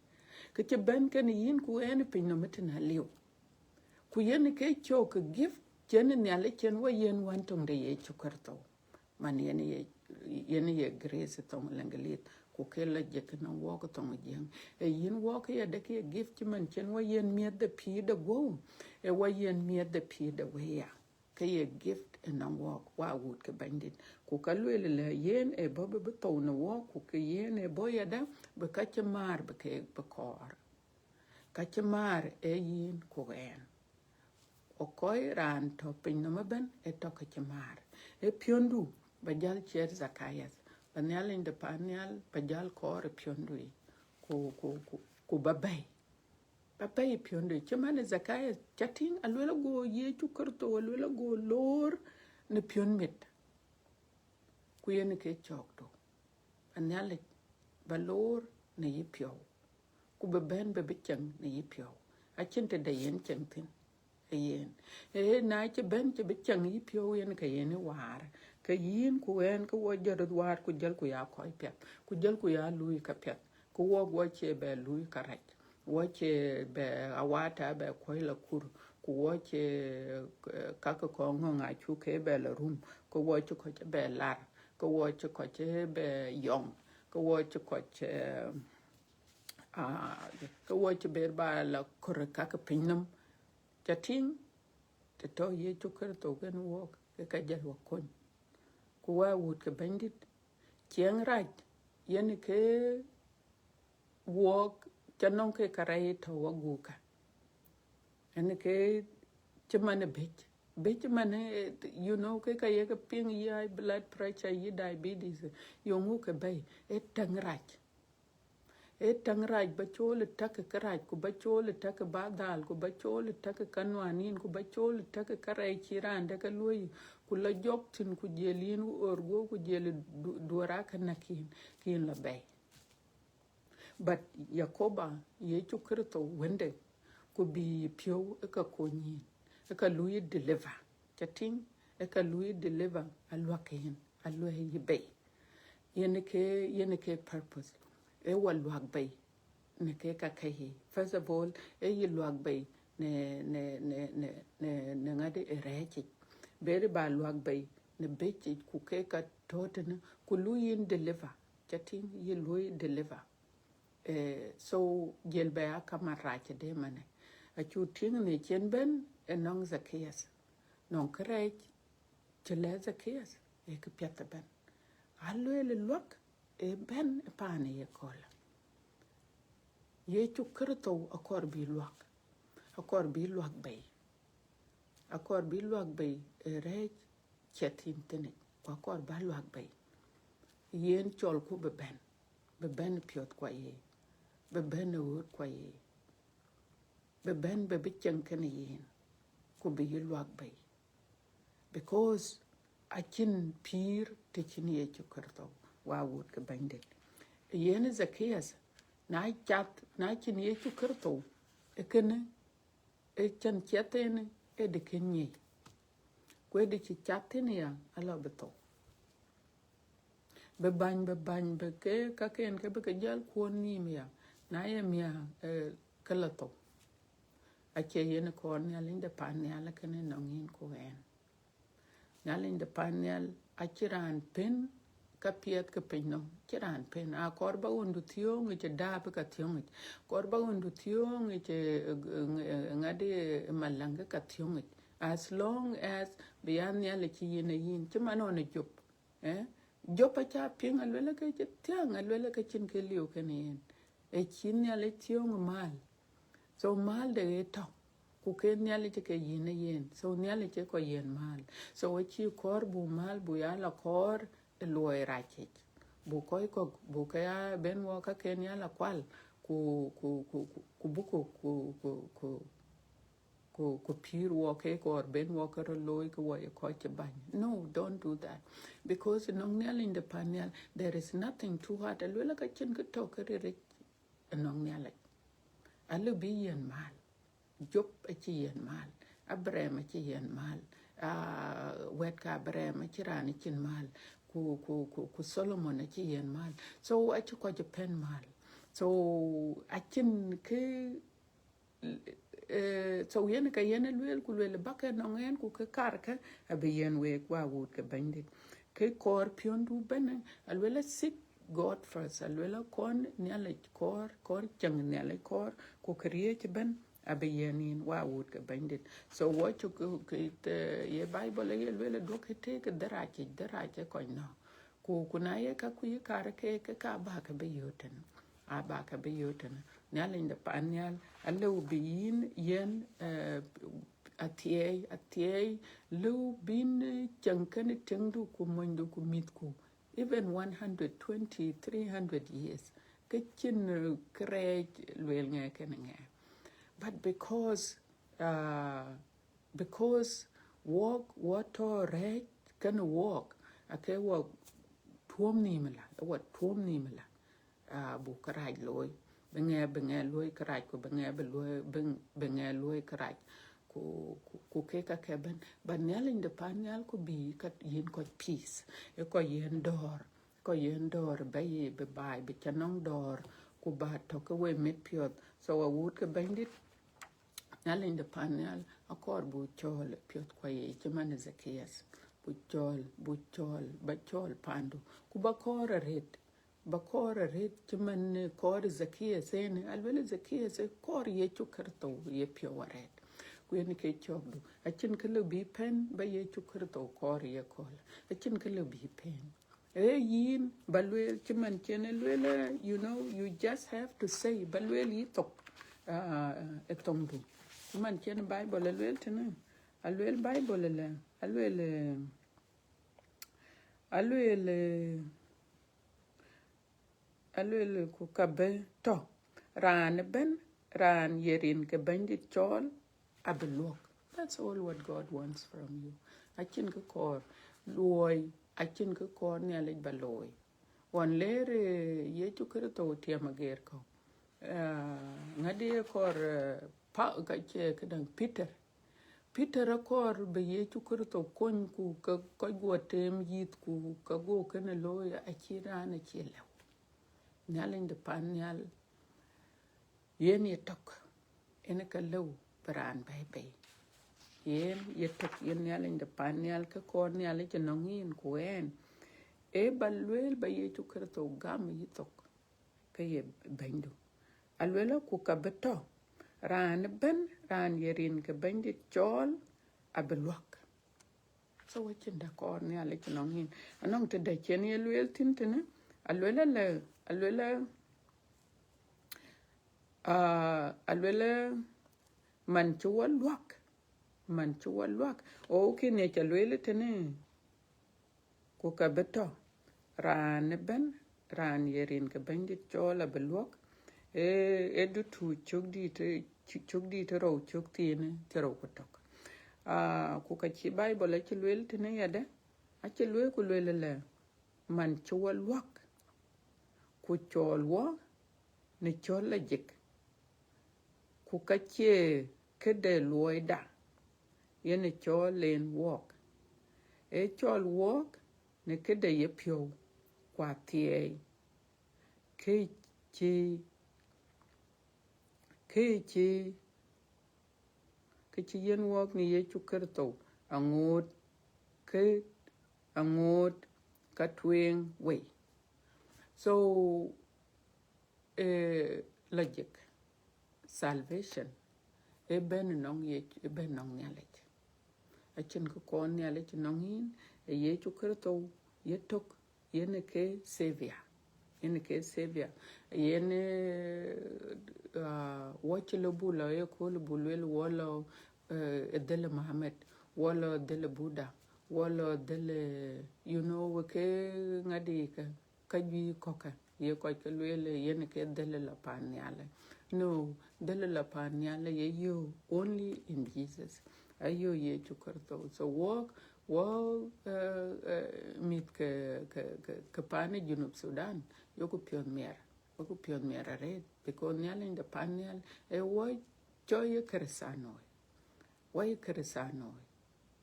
Kë cï bɛ̈n kën yïn ku ɣɛn ë pinynhom ëtënë aliu. Ku yen ke cɔk ke gift cïn Nhialic cïn wɔ yen wën töŋ de Yecu Kërtho. Man yen ye, yen ye grace thoŋ Leŋgelith, ku ke la jik në wɔɔk thoŋ Jiëŋ. Ë yïn wɔɔk yadë ke ye gift cï man cïn wɔ yen miëth de pïïr de guɔ̈u, ë wɔ yen miëth de pïïr de wëi ya. Ke ye gift ënɔŋ wɔɔk, wɔ awut ke Bɛ̈nydït. Ku ka lueel lɛ yen ë bɔ̈ bï, bï thou në wɔɔk, ku ke yen ë bɔ̈ yadë bï ka cï määr bï ke, bï kɔɔr. Ka cï määr ë yïn ku ɣɛn. Ë kɔc raan tɔ̈ pinynhom ëbën ë tɔ̈ ke cï määr. Ë piɔ̈ndu ba jäl ciɛ̈t Zacchaeus, ba Nhialic de pan nhial ba jäl kɔɔr ë piɔ̈ndu yic, ku, ku, ku, ku ba bɛ̈i. Ba bɛ̈i ë piɔ̈ndu yic. Cï man ë Zacchaeus ca tïŋ, aluel ago Yecu Kërtho, aluel ago loor në piɔ̈n mit. Ku yen ke cɔɔkdu. Ba Nhialic ba loor në yï piɔ̈u, ku bï bɛ̈n bï, bï ceŋ në yï piɔ̈u. Acïn tëde yen ceŋ thïn. Ë yen. Ee, na cï bɛ̈n cï bï ceŋ yï piɔ̈u, yen ke yen ë waar. Ke yïn ku ɣɛn ke wɔ jɔt röt waar, ku jɔlku ya kɔc piɛth, ku jɔlku ya luui ka piɛth. Ku wɔɔk wɔ cie bɛ luui ka rac. Wɔ cie bɛ awata bɛ kuɔ̈c la kur. Ku wɔ cie, eh, kakë kɔŋ ŋɔ̈ŋ acuk ke bɛ la rum. Ke wɔ cï kɔc bɛ lar. Ke wɔ cï kɔc bɛ yɔŋ. Ke wɔ cï kɔc, eh, ah, ke wɔ cï ber ba la kɔɔr kakë pinynhom. Ca tïŋ, të tɔ̈ Yecu Kërtho kën wɔɔk, ke ka jäl wɔ kony. Ku wɔ awut ke Bɛ̈nydït, ciɛɛŋ rac, yen ke wɔɔk ca nɔŋ ke kärɛc tɔ̈ wagukkä. Ɛn ke cï man ë bɛ̈c. Bɛ̈c man, eh, you know, ke ka ye ke piŋ yï high blood pressure, yï diabetes, yöŋ ŋu ke bɛ̈i, ee täŋ rac. Ee täŋ rac ba cool ë täk ë kërac, ku ba cool ë täk ë ba dhal, ku ba cool ë täk ë kanuanin, ku ba cool ë täk ë kärɛc cï raan dɛ̈ ke luɔ̈i, ku la jɔk thïn, ku jiël yïn ɣöör guɔ̈p, ku jiël du-, duɔ̈r aa ke näk yïn, ke yïn la bɛ̈i. But Yakoba, Yecu Kërtho wënde, ku bï piɔ̈u ë ka kony yïn, ë ka luɔ̈i deliver. Ca tïŋ, ë ka luɔ̈i deliver, aluäk yïn, aluɛɛi yï bei. Yen ke, yen ke purpose. Ë wa luäk bei në ke ka ke yic. First of all, ë yï luäk bei në, në, në, në, në, në ŋadï ë rɛ̈ɛ̈c yic. Beri ba luäk bei në bɛ̈c yic, ku ke ka tɔ̈ tënë, ku luɔ̈i yïn deliver. Ca tïŋ, yï luɔ̈i deliver. Eh, so, jiël bɛ a kamat rac ëdë manë. Acu tïŋ në cïn bɛ̈n ë nɔŋ Zacchaeus. Nɔŋ kërɛc cï lɛ̈k Zacchaeus, ee kë piɛth ëbɛ̈n. Alueel luäk ë bɛ̈n ë paan ë ye kööl. Yecu Kërtho akɔɔr bï luäk. Akɔɔr bï luäk bei. Akɔɔr bï luäk bei ë rɛ̈ɛ̈c ciɛth yïn thïn yic, ku akɔɔr ba luäk bei. Yen cɔlku bï bɛ̈n, bï bɛ̈n ë piɔ̈ɔ̈th kua ye, bï bɛ̈n ë ɣööt kua ye, bï bɛ̈n bï bï cieŋ kënë yen, ku bï yï luäk bei. Because acïn pïïr të cïn Yecu Kërtho, wa wut ke Bɛ̈nydït. Yen Zacchaeus, na cath, na cïn Yecu Kërtho, ë kënë, ë cän ciɛth en, ë dë kën nyic. Ku ë dë cï cath thïn ya, ala bï thou. Bï bäny, bï bäny, bï ke, ka ken ke bï ke jäl kuɔ̈n nïïm ya. Na ye miäk, eh, ke la thou. Acie yen kɔɔr Nhialic de pan nhial kënë nɔŋ yïn ku ɣɛn. Nhialic de pan nhial acï raan pën ka piɛth ke piny nɔm, cï raan pën. Akɔɔr ba ɣöndu thiöŋ yic ë dääp ka thiöŋ yic. Kɔɔr ba ɣöndu thiöŋ yic ë, ë, ë, ŋadï, ë, maläŋ ka thiöŋ yic. As long as bï ya Nhialic cï yïn ë yïn, cï man ɣɔn ë Job. Eh? Job aca piŋ aluel ke cï thiäŋ, aluel ke cïn kë liu kënë yen. Ë cï Nhialic thiöŋ mal. So mal de ɣet tɔ̈, ku ke Nhialic ke yïn ë yen. So Nhialic ë kɔc yiën mal. So acï kɔɔr bu mal bu ya la kɔɔr ë luɔi rac yic. Bu kɔc kɔ̈k, bu ke ya ben wɔ ka ken ya la kual, ku, ku, ku, ku, ku buku, ku, ku, ku, ku, ku pïïr wɔ ke kɔɔr ben wɔ ke röt looi ke wɔ ye kɔc cï bäny. No, don't do that. Because nɔŋ Nhialic de pan nhial, there is nothing too hard. Aluel ka cïn kë tɔ̈ ke riric ënɔŋ Nhialic. Alë bï yiën mal. Job acï yiën mal. Abraham acï yiën mal. Ah, wɛ̈t ka Abraham acï raan cïn mal. Ku, ku, ku, ku Solomon acï yiën mal. So acï kɔc pën mal. So acïn kë, eh, so yen ka yen lueel ku lueel ba ke nɔŋ ɣɛn ku ke kar ke abï yiën week wa wut ke Bɛ̈nydït. Ke kɔɔr piɔ̈ndu bɛ̈n, aluel a seek God first, aluel a kɔɔr Nhialic, kɔɔr, kɔɔr cieŋ Nhialic, kɔɔr ku këriëëc ëbɛ̈n abï yiën yïn wa wut ke Bɛ̈nydït. So wɔ cuk ke, ke, ye Bible ye lueel duɔ̈k ke tëëk dhërac yic, dhërac ë kɔc nɔ̈k. Ku, ku na ye ka ku yï kar ke, ke ka ba ke bï yöt tënë. A ba ke bï yöt tënë. Nhialic de pan nhial, alëu bï yïn yiën, eh, athiɛɛi, athiɛɛi, lëu bïn, eh, cieŋ kënë tiŋdu ku monydu ku mïthku. Even one hundred twenty, three hundred years. Ke cïn, eh, kërɛɛc lueel ŋɛ kënë ŋɛ. But because, uh, because wɔk, wɔ tɔ̈ rɛ̈ɛ̈c kënë wɔk, ake wɔ tuɔ̈m nïïm la, ë wɔ tuɔ̈m nïïm la. Ah, bu kërac looi. Bï ŋɛ, bï ŋɛ luɔ̈i kërac, ku bï ŋɛ, bï luɔ̈i, bï, bï ŋɛ luɔ̈i kërac. Ku, ku, ku kek ka ke bɛ̈n. But Nhialic de pan nhial ku bï ka yiën kɔc peace. Ë kɔc yiën dɔ̈ɔ̈r. Kɔc yiën dɔ̈ɔ̈r bɛ̈i bï baai, bï ca nɔŋ dɔ̈ɔ̈r. Ku ba tɔ̈ ke we mit piɔ̈th. So awut ke Bɛ̈nydït, Nhialic de pan nhial, akɔɔr bu cɔɔl piɔ̈th kua ye cï man Zacchaeus. Bu cɔɔl, bu cɔɔl, ba cɔɔl pandu. Ku ba kɔɔr arëët. Ba kɔɔr arëët cï man, eh, kɔɔr Zacchaeus ënë. Aluel Zacchaeus ë kɔɔr Yecu Kërtho ye piɔ̈u arëët. Ku yen ke cɔɔkdu. Acïn kë lëu bï pën ba Yecu Kërtho kɔɔr ye kööl. Acïn kë lëu bï pën. Ee yïn ba lueel cï man cïn ë lueel, eh, you know, you just have to say, ba lueel yï thok, ah, ë thoŋdu. Cï man cïn Bible ë lueel tënë, a lueel Bible ëlë, a lueel, eh, a lueel, eh, a lueel ku ka bï tɔ̈. Raan ëbɛ̈n, raan ye rin ke Bɛ̈nydït cɔɔl, abï luɔk. That's all what God wants from you. Acïn kë kɔɔr luɔi, acïn kë kɔɔr Nhialic ba looi. Ɣɔn leer, eh, Yecu Kërtho tiɛm ageer kɔ̈u. Ah, ŋadï ye kɔɔr, eh, pa, ka cie këdäŋ Peter. Peter akɔɔr bï Yecu Kërtho kony ku ke kɔc guɔ teem yïth ku ke guɔ kënë looi, acï raan acï lëu. Nhialic de pan nhial, yen ye tök, yen ka lëu bï raan bɛ̈i bei. Yen ye tök, yen Nhialic de pan nhial, kë kɔɔr Nhialic ënɔŋ yïn ku ɣɛn. Ee ba lueel ba Yecu Kërtho gam yï thok, ke ye Bɛ̈nydu. A lueel ku ka bï tɔ̈. Raan ëbɛ̈n, raan ye rin ke Bɛ̈nydït cɔɔl, abï luɔk. So acïn dɛ̈ kɔɔr Nhialic ënɔŋ yïn. Anɔŋ tëdɛ̈ cïn ye lueel thïn tënë, a lueel ëlë, a lueel ë, ah, a lueel ë, man cï wɔ luɔk, man cï wɔ luɔk. O, kën ye ca lueel tënë, ku ka bï tɔ̈. Raan ëbɛ̈n, raan ye rin ke Bɛ̈nydït cɔɔl abï luɔk. Ee, ee Dutuuc cök dït, cök dït rou cök thiin thiërrou ku tök. Ah, ku ka cï Bible acï lueel tënë yadë, acï lueel ku lueel ëlë, man cï wɔ luɔk, ku cɔɔl wɔ në cɔl lajik, ku ka cie këde luɔida yen ë cɔɔl en wɔɔk, ee cɔɔl wɔɔk në këde yepiɔ̈u, ku athiɛɛi, kë cï, kë cï, kë cï yiën wɔɔk në Yecu Kërtho aŋoot, kë aŋoot ka tueŋ wei. So, eh, lajik, salvation, ee bɛ̈n ënɔŋ Yecu, ee bɛ̈n ënɔŋ Nhialic. Acïn kë kɔɔr Nhialic ënɔŋ yïn, ee Yecu Kërtho ye tök, yen ë ke Savior. Yen ë ke Savior. Yen, eh, ah, wɔ cï lɔ bu lɔ ye kööl bu lueel wɔ lɔ, eh, ë dhël Muhammad, wɔ lɔ dhël Buddha, wɔ lɔ dhël, you know, wek ke ŋadï kë, ka juëc kɔ̈kkë, ye kɔc ke lueel yen ke dhël la pan nhial. No, dhël la pan nhial ye yök only in Jesus. Ayök Yecu Kërtho. So wɔk, wɔk, eh, eh, mïth ke, ke, ke, ke pan ë Junub Sudan, yoku piɔ̈ɔ̈th miɛr, yoku piɔ̈ɔ̈th miɛr arëët, because Nhialic de pan nhial, ee wɔ cɔl ye Kërëthänooi. Wɔ ye Kërëthänooi.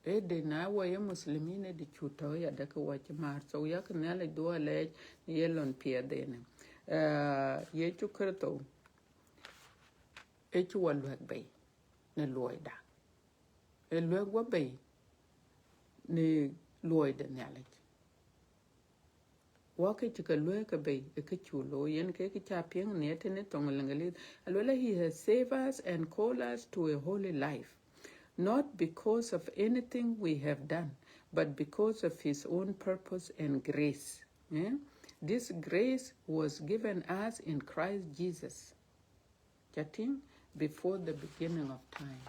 Ee de na wɔ ye Muslimin, ee de cu tɔ̈ yadë ke wɔ cï määr. So yak Nhialic dhuɔ̈k alɛɛc në ye lon piɛth enë. Eh, Yecu Kërtho, ee cï wɔ luɛk bei në luɔida. Ee luɛk wɔ bei në luɔi de Nhialic. Wɔ ke cï ke luɛk ke bei, ë kë cu looi, yen ke kë ca piŋ në tënë thoŋ Lëŋëlith. Aluel, He has saved us and called us to a holy life, not because of anything we have done, but because of His own purpose and grace. Eh? This grace was given us in Christ Jesus. Ca tïŋ, before the beginning of time.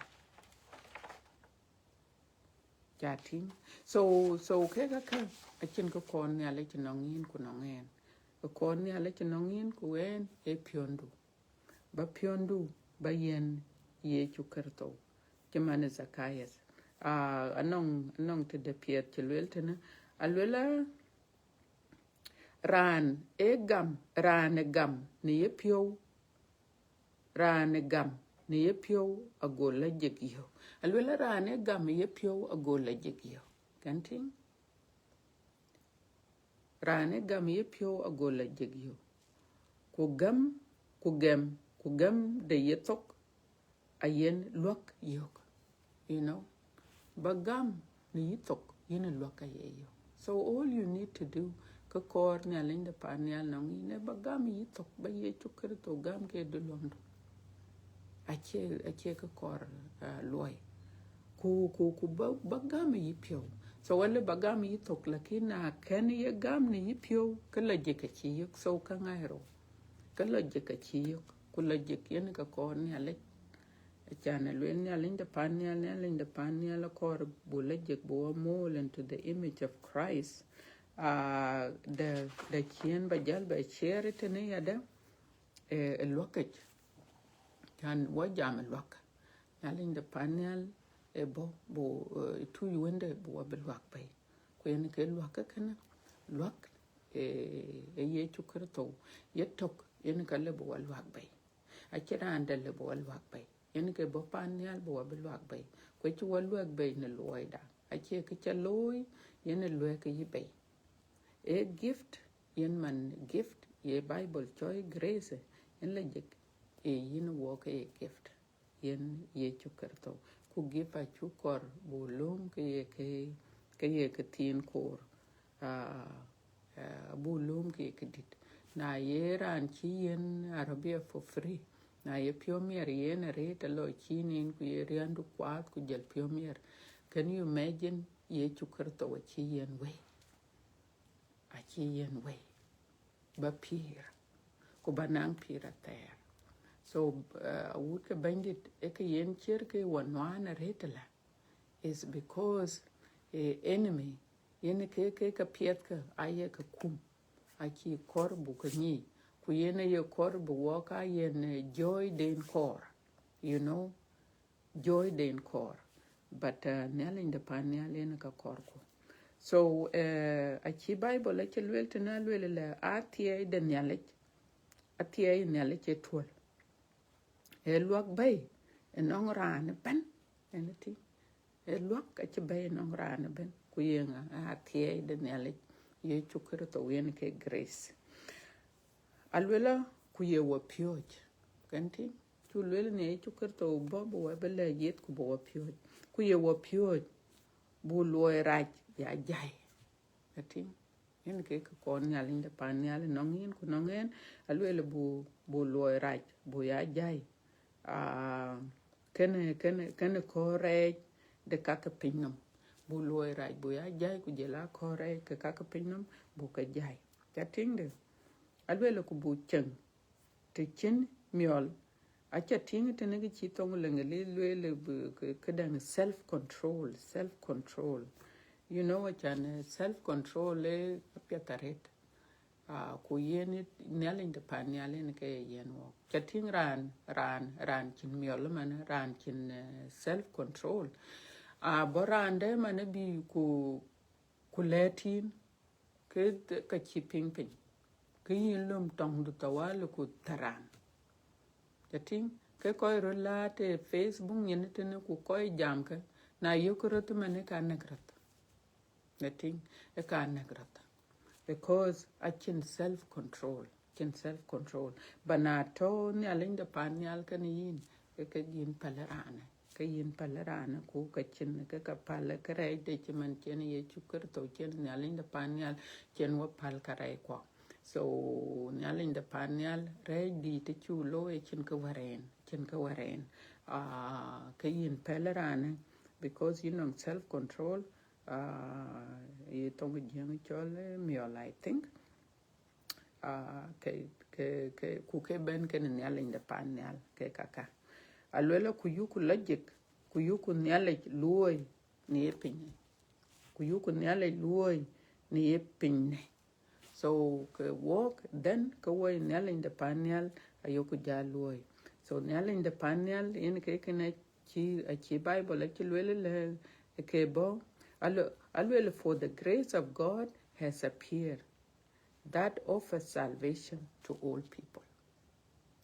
Ca tïŋ. So, so kek aka, acïn kë kɔɔr Nhialic ënɔŋ yïn ku nɔŋ ɣɛn. Kë kɔɔr Nhialic ënɔŋ yïn ku ɣɛn, ee piɔ̈ndu. Ba piɔ̈ndu, ba yiën Yecu Kërtho. Cï man ë Zacchaeus. Ah, anɔŋ, anɔŋ tëde piɛth cï lueel tënë. Aluel a, raan ë gam, raan ë gam në yepiɔ̈u, raan ë gam në yepiɔ̈u ago lajik yök. Aluel a, raan ë gam në yepiɔ̈u ago lajik yök. Kën tïŋ? Raan ë gam në yepiɔ̈u ago lajik yök. Ku gam, ku gɛm, ku gɛm de yethok, ayen luɔk yök. You know, ba gam në yïthok, yen ë luɔk aye yök. So all you need to do, kë kɔɔr Nhialic de pan nhial nɔŋ yïn, ee ba gam yïthok, ba Yecu Kërtho gam ke duluɔmdu. Acie, acie kë kɔɔr, ah, luɔi. Ku, ku, ku ba, ba gam yïpiɔ̈u. So alëu ba gam yï thok, lakin na kën ye gam në yï piɔ̈u, ke logic acï yök. So ka ŋai rou, ke logic acï yök. Ku logic yen ka kɔɔr Nhialic. Acan aluel Nhialic de pan nhial, Nhialic de pan nhial akɔɔr bu logic bu wa mold into the image of Christ. Ah, de, de ciën ba jäl ba share tënë yadë, eh, ë luakic. Can wa jam ë luak. Nhialic de pan nhial ë bɔ̈, bu, eh, tuc wënde bu wa bï luak bei. Ku yen ke luak ke kënë, luak, eh, ë Yecu Kërtho, ye tök, yen ka lëu bu wa luak bei. Acïn raan dɛ̈ lëu bu wa luak bei. Yen ke bɔ̈ pan nhial bu wa bï luak bei. Ku acï wa luak bei në luɔida. Acie kë ca looi, yen ë luɛk yï bei. Ee gift, yen man gift, ye Bible cɔl grace, yen logic, ee yïn wɔ ke ye gift, yen Yecu Kërtho. Ku gift acuk kɔɔr bu lööm ke ye ke, ke ye ke thiin koor. Ah, ah, bu lööm ke ye ke dït. Na ye raan cï yen arabia for free, na ye piɔ̈u miɛt yen arëët alɔ cïn en, ku ye riändu kuaath ku jël piɔ̈u miɛt. Can you imagine? Yecu Kërtho acï yen wëi. Acï yen wëi ba pïïr, ku ba naŋ pïïr athɛɛr. So, uh, awut ke Bɛ̈nydït, ë ke yen ciɛ̈t ke wa nuaan arëët ëlä, is because, eh, enemy, yen ke, ke, ke piɛth ke, aye ke kum, acï kɔɔr bu ke nyic, ku yen aye kɔɔr bu wɔ ka yen, eh, joy den kɔɔr, you know, joy den kɔɔr. But, uh, Nhialic de pan nhial yen ka kɔɔr ku. So, uh, acï Bible acï luel tënë, aluel lɛ athiɛɛi de Nhialic, athiɛɛi Nhialic ë tuɔl. Ë luak bɛ̈i ënɔŋ raan ëbɛ̈n, anything. Ë luak acï bɛ̈i ënɔŋ raan ëbɛ̈n. Ku ye ŋa? Athiɛɛi de Nhialic, Yecu Kërtho yen ke grace. Aluelë ku ye wa piööc. Kën tïŋ, cu luel në Yecu Kërtho bɔ̈, bï wa bï lɛ̈k yeth ku bï wa piööc. Ku ye wa piööc, bu luɔi rac ya jai. Atïŋ, yen ke kë kɔɔr Nhialic de pan nhial nɔŋ yïn ku nɔŋ ɣɛn, aluel bu, bu luɔi rac, bu ya jai. Ah, kënë, kënë, kënë kɔɔr rɛɛc de ka ke piny nɔm. Bu luɔi rac, bu ya jai, ku jël a kɔɔr rɛɛc ke ka ke piny nɔm, bu ke jai. Ca tïŋ de? Aluel ku bu cieŋ të cïn miɔl. Aca tïŋ tënë kë cï thoŋ Leŋgelith lueel, bï kë, këdäŋ self control, self control. You know, acan, eh, self control, eh, apiɛth arëët. Ah, ku yen Nhialic de pan nhial yen ke ye yen wɔk. Ca tïŋ raan, raan, raan cïn miɔl man, raan cïn, eh, self control. Ah, bɔ̈ raan dɛ̈ man bï ku, ku lɛ̈ɛ̈t yïn, ke, ke cï piŋ piny. Ke yïn löm tɔŋdu tawali ku thɛɛr raan. Ca tïŋ, ke kɔc röt laat ë Facebook nyin tënë ku kɔc jam ke, na yök röt man ë ka nɛ̈k röt. Ca tïŋ, ë ka nɛ̈k röt. Because acïn self control, cïn self control. Ba na tɔ̈ Nhialic de pan nhial kenë yïn, ke, ke yïn päl raanë. Ke yïn päl raanë, ku ke cïn ke ka päl kërɛɛcde cï man cïn Yecu Kërtho, cïn Nhialic de pan nhial, cïn wa päl kärɛc kuɔ. So Nhialic de pan nhial, rɛɛc dït të cu looi, cïn kë wär en, cïn kë wär en. Ah, ke yïn päl raanë, because yïn nɔŋ self control, ah, ye thoŋ Jiëŋ cɔl, eh, miɔl, I think. Ah, ke, ke, ke, ku ke bɛ̈n kenë Nhialic de pan nhial, ke kaka. Aluelë ku yuku logic, ku yuku Nhialic luɔi në ye pinyë. Ku yuku Nhialic luɔi në ye pinyë. So ke wɔk, then ke wɔ Nhialic de pan nhial, ayoku ja luɔi. So Nhialic de pan nhial, yen ke kënë cï, acï Bible acï lueel lɛ, ke bɔ̈, alu-, alueel, "For the grace of God has appeared, that offers salvation to all people."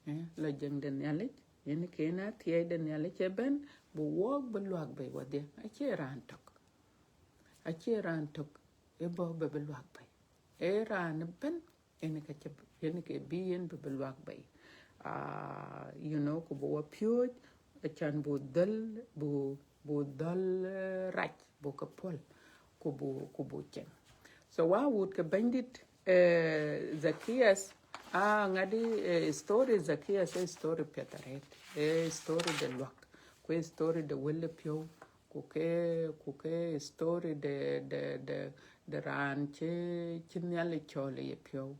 Eh, logic de Nhialic, yen ke na athiɛɛi de Nhialic ëbɛ̈n, bu wɔk bï luak bei wadhie. Acie raan tök. Acie raan tök ë bɔ̈ bï, bï luak bei. Ee raan ëbɛ̈n, yen ka cï, yen ke bï yen bï, bï luak bei. Ah, you know, ku bu wa piööc, acan bu dhɔ̈l, bu, bu dhɔ̈l, eh, rac, bu ke puɔ̈l, ku bu, ku bu cieŋ. So wa wut ke Bɛ̈nydït, eh, Zacchaeus, ah, ŋadï, eh, story Zacchaeus, eh, story piɛth arëët, eh, story de luak, ku eh, story de wël piɔ̈u, ku ke, ku ke story de, de, de, de raan cï, cï Nhialic cɔl ye piɔ̈u.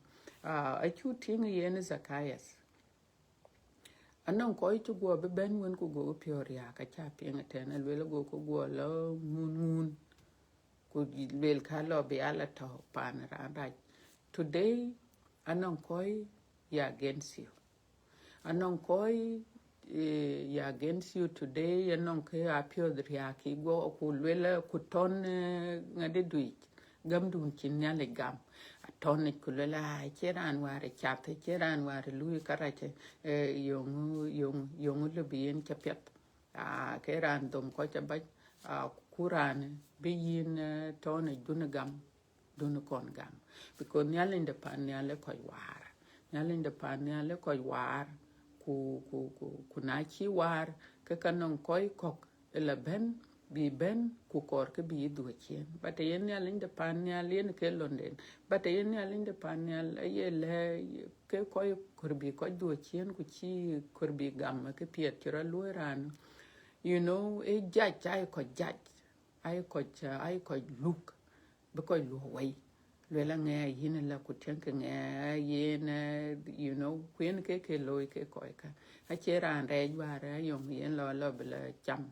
Ah, acuk tïŋ yen Zacchaeus. Anɔŋ kɔc cï guɔ bï bɛ̈n wën ku gokï piɔ̈u riääk, aca piŋ ëtɛ̈n, aluel agokï guɔ lɔ ŋun ŋun, ku luel ka lɔ bï ya lɔ tɔ̈ paan raan rac. Today, anɔŋ kɔc ye against you. Anɔŋ kɔc, eh, ye against you today, anɔŋ kë apiɔ̈th riääk kï guɔ, ku luel, ku tɔ̈n, eh, ŋadï duic, gamdun cï Nhialic gam. Atɔ̈n yic ku luel, "Ah, cie raan wäär cath, cie raan wäär luui kärac, eh, yöŋ, yöŋ, yöŋ lëu bï yen ca piɛth." Ah, ke raan dhom kɔc abac, ah, ku raan bï yïn, eh, tɔ̈n yic dun gam, dun kɔn gam. Because Nhialic de paan nhial ë kɔc waar. Nhialic de paan nhial ë kɔc waar, ku, ku, ku, ku na cï waar, ke ka nɔŋ kɔc kɔ̈k ë la bɛ̈n, bï bɛ̈n, ku kɔɔr ke bï dhuɔ̈k ciëën. But yen Nhialic de paan nhial yen ke londen. But yen Nhialic de paan nhial aye lɛ̈k ke kɔc kɔɔr bï kɔc dhuɔ̈k ciëën, ku cïï kɔɔr bï gam ke piɛth cï rɔt luɔ̈i raan. You know, ë jac, aye kɔc jac, aye kɔc, aye kɔc luk, bï kɔc luɔ̈k wei. Luel aŋɛ yïn la ku tiɛ̈ŋkï ŋɛ yen, eh, you know, ku yen ke ke looi ke kɔc kä. Acie raan rɛɛc wäär ayöŋ yen lɔ, lɔ bï la cam.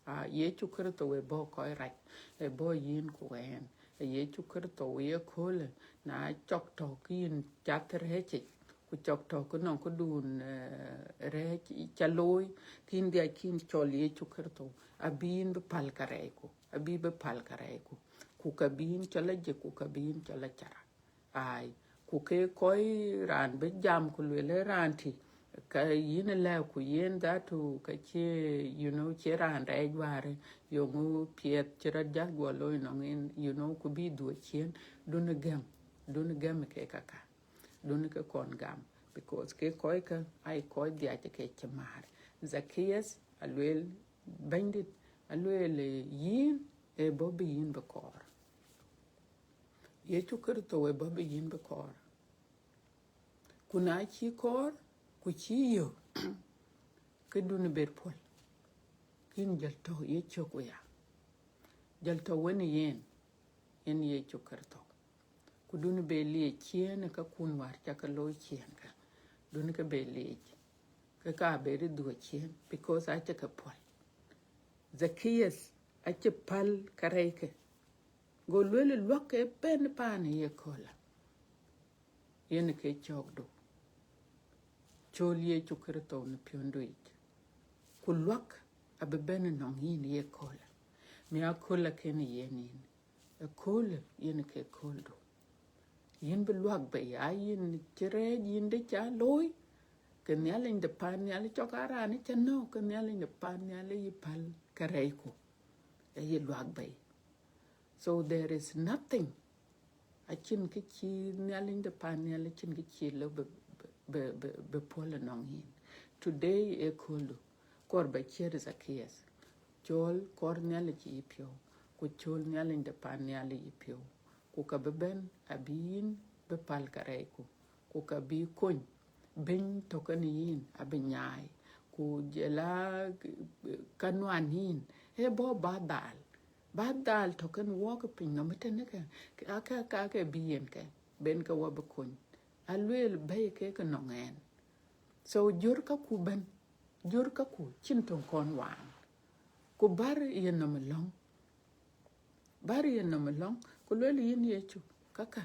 Ah, Yecu Kërtho ë bɔ̈ kɔc rac, ë bɔ̈ yïn ku ɣɛn. Yecu Kërtho ye köölë, na cɔk tɔ̈ ke yïn cath rɛ̈ɛ̈c yic, ku cɔk tɔ̈ ke nɔŋ këdun, eh, rɛ̈ɛ̈c ca looi, ke yïn dhiac ke yïn cɔl Yecu Kërtho, abï yïn bï päl kärɛcku, abï bï päl kärɛcku, ku ka bï yïn cɔl ajëk, ku ka bï yïn cɔl acara. Ai, ku ke kɔc raan bï jam ku luel ë raan tï, ka yïn lɛ̈k ku yen dhatu ka cie, you know, cie raan rɛɛc wäär, yöŋ piɛth cï rɔt jäl guɔ looi nɔŋ yen, you know, ku bï dhuɔ̈k ciëën, dun gɛm, dun gɛm ke kaka, dun ke kɔn gam, because ke kɔc kä aye kɔc dhiac ke cï määr. Zacchaeus aluel, Bɛ̈nydït, aluel, eh, yïn ë bɔ̈ bï yïn bï kɔɔr. Yecu Kërtho ë bɔ̈ bï yïn bï kɔɔr. Ku na cï kɔɔr, ku cï yök, ke dun ber puɔ̈l. Ke yïn jɔl tɔ̈ ye cök ya. Jɔl tɔ̈ wën yen, yen Yecu Kërtho. Ku dun be liec ciëën ë kakun wäär ca ke looi ciëën kä. Dun ke be liec. Ke ka be rï dhuɔ̈k ciëën, because acï ke puɔ̈l. Zacchaeus acï päl kärɛckë. Go lueel luäk ke bɛ̈n paan ye köölë. Yen ke cɔ̈kdu. Cɔl Yecu Kërtho në piɔ̈ndu yic. Ku luäk abï bɛ̈n nɔŋ yïn ye köölë. Miäk köölë kënë yen yïn. Ë köölë yen ke kööldu. Yïn bï luäk bei, a yïn cï rɛɛc yïn dë ca looi, ke Nhialic de paan nhial cɔk a raan ca nɔ̈k, ke Nhialic de paan nhial yï päl kärɛcku. Ë yï luäk bei. So there is nothing. Acïn kë cï Nhialic de paan nhial, acïn kë cï lëu bï, bï, bï, bï, bï puɔ̈l ënɔŋ yïn. Today ë kööldu, kɔɔr ba ciɛ̈t Zacchaeus. Cɔl kɔɔr Nhialic yï piɔ̈u, ku cɔl Nhialic de paan nhial yï piɔ̈u. Ku ka bï bɛ̈n abï yïn bï päl kärɛcku, ku ka bï kony. Bɛ̈ny tɔ̈ kenë yïn abï nyaai, ku jɔl a ka nuan yïn, ë bɔ̈ ba dhal. Ba dhal tɔ̈ kenë wɔɔk piny nɔm ëtënë kë, ake, ake bï yen kë, ben ke wɔ bï kony. Alueel bɛ̈i kek nɔŋ ɛn. So jör käku bɛ̈n, jör käku cïn töŋ kɔn waan. Ku bär yenɔm ë lɔ̈ŋ. Bär yenɔm ë lɔ̈ŋ, ku lueel yïn Yecu, kaka,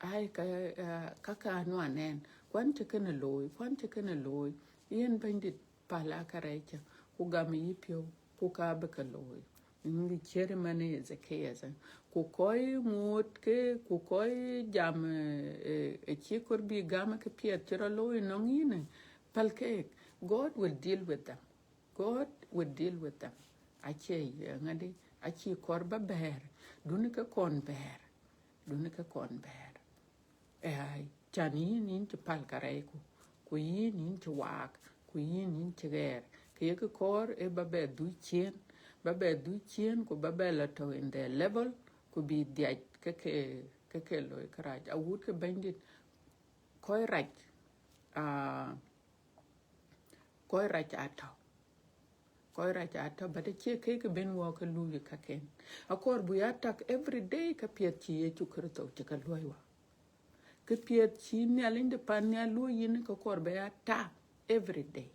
ai, ka, ah, kaka anuan ɛn, kuan cï kënë looi, kuan cï kënë looi, yen Bɛ̈nydït, päl a kärɛcë, ku gam yï piɔ̈u, ku ka bï ke looi. Yïn bï ciɛ̈t man ë Zacchaeus, eh, ku kɔc ŋoot ke, ku kɔc jam, eh, eh, ë cï kɔɔr bï gam ke piɛth cï rɔt looi nɔŋ yïn, eh, päl keek, God will deal with them. God will deal with them. Acie, eh, ŋadï, acie kɔɔr ba bɛ̈ɛ̈r. Dun ke kɔn bɛ̈ɛ̈r. Dun ke kɔn bɛ̈ɛ̈r. Eh, ai, can yïn, yïn cï päl kärɛcku, ku yïn, yïn cï waak, ku yïn, yïn cï ɣɛɛr. Kë yekë kɔɔr ë ba bɛ dhuc ciëën, ba bɛ dhuc ciëën, ku ba bɛ lɔ tɔ̈ in their level, ku bï dhiac ke ke, ke ke looi kërac. Awut ke Bɛ̈nydït, kɔc rac, ah, kɔc rac atɔ̈. Kɔc rac atɔ̈, but acie kek ben wɔ ke luui kaken. Akɔɔr buk ya tak every day ka piɛth cï Yecu Kritho cï ke luɔi wɔ. Ke piɛth cï Nhialic de pan nhial luɔi yïn, ke kɔɔr buk ya tak every day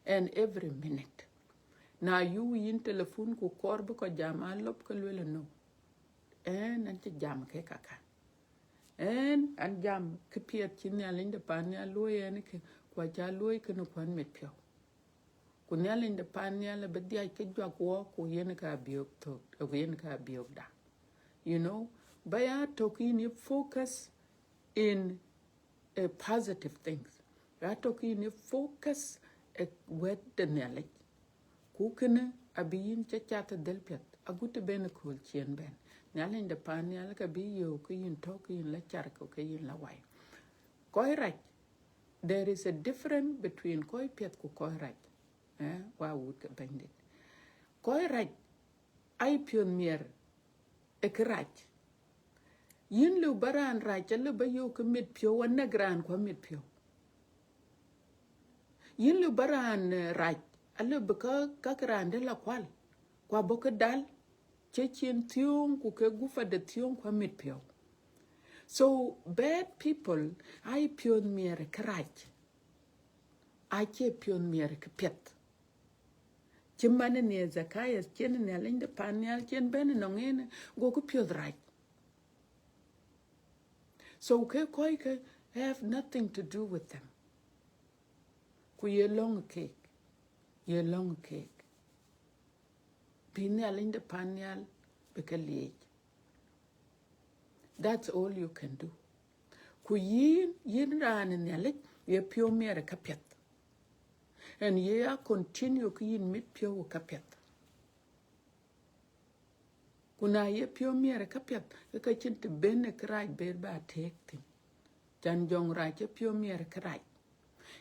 and every minute. Na yök yïn telephone ku kɔɔr bï kɔc jam alɔp, ke lueel no. Ɛn, ɛn cï jam ke kakä. Ɛn, an jam ke piɛth cï Nhialic de pan nhial luɔi ɛn ke, ku aca luɔi kënë kuan mit piɔ̈u. Ku Nhialic de pan nhial abï dhiac ke juak wɔ, ku yen ka biök thok, ku yen ka biökda. You know, ba ya tök yïn ye focus in a positive things. Ya tök yïn ye focus ë wɛ̈t de Nhialic. Ku kënë abï yïn ca cath dhël piɛth, agut të ben kööl ciën bɛ̈n. Nhialic de pan nhial ka bï yök ke yïn tɔ̈ ke yïn la car ku ke yïn la wai. Kɔc rac, there is a difference between kɔc piɛth ku kɔc rac. Eh, wa wut ke Bɛ̈nydït. Kɔc rac, aye piɔ̈th miɛt ë kërac. Yïn lëu ba raan rac, alëu ba yök ke mit piɔ̈u, anɛk raan ku amit piɔ̈u. Yïn lëu ba raan, eh, rac, alëu bï ka, ka ke raan dë la kual, ku abɔ̈ ke dal, cï cin thiöŋ, ku ke gufa de thiöŋ, ku amit piɔ̈u. So, bad people, aye piɔ̈th miɛt ë kërac, acie piɔ̈th miɛt ë këpiɛth. Cï man ë Zacchaeus, cïn Nhialic de pan nhial, cïn bɛ̈n ënɔŋ en, gokï piɔ̈th rac. So ke kɔc ke have nothing to do with them. Ku ye lɔ̈ŋ keek, ye lɔ̈ŋ keek. Bï Nhialic de pan nhial bï ke liec. That's all you can do. Ku yïn, yïn raan ë Nhialic, ye piɔ̈u miɛt ë käpiɛth. And ye a continue ke yïn mit piɔ̈u ë käpiɛth. Ku na ye piɔ̈u miɛt ë käpiɛth, ke ka cïn të ben ë kërac ber ba tëëk thïn. Can jɔŋrac ë piɔ̈u miɛt ë kërac.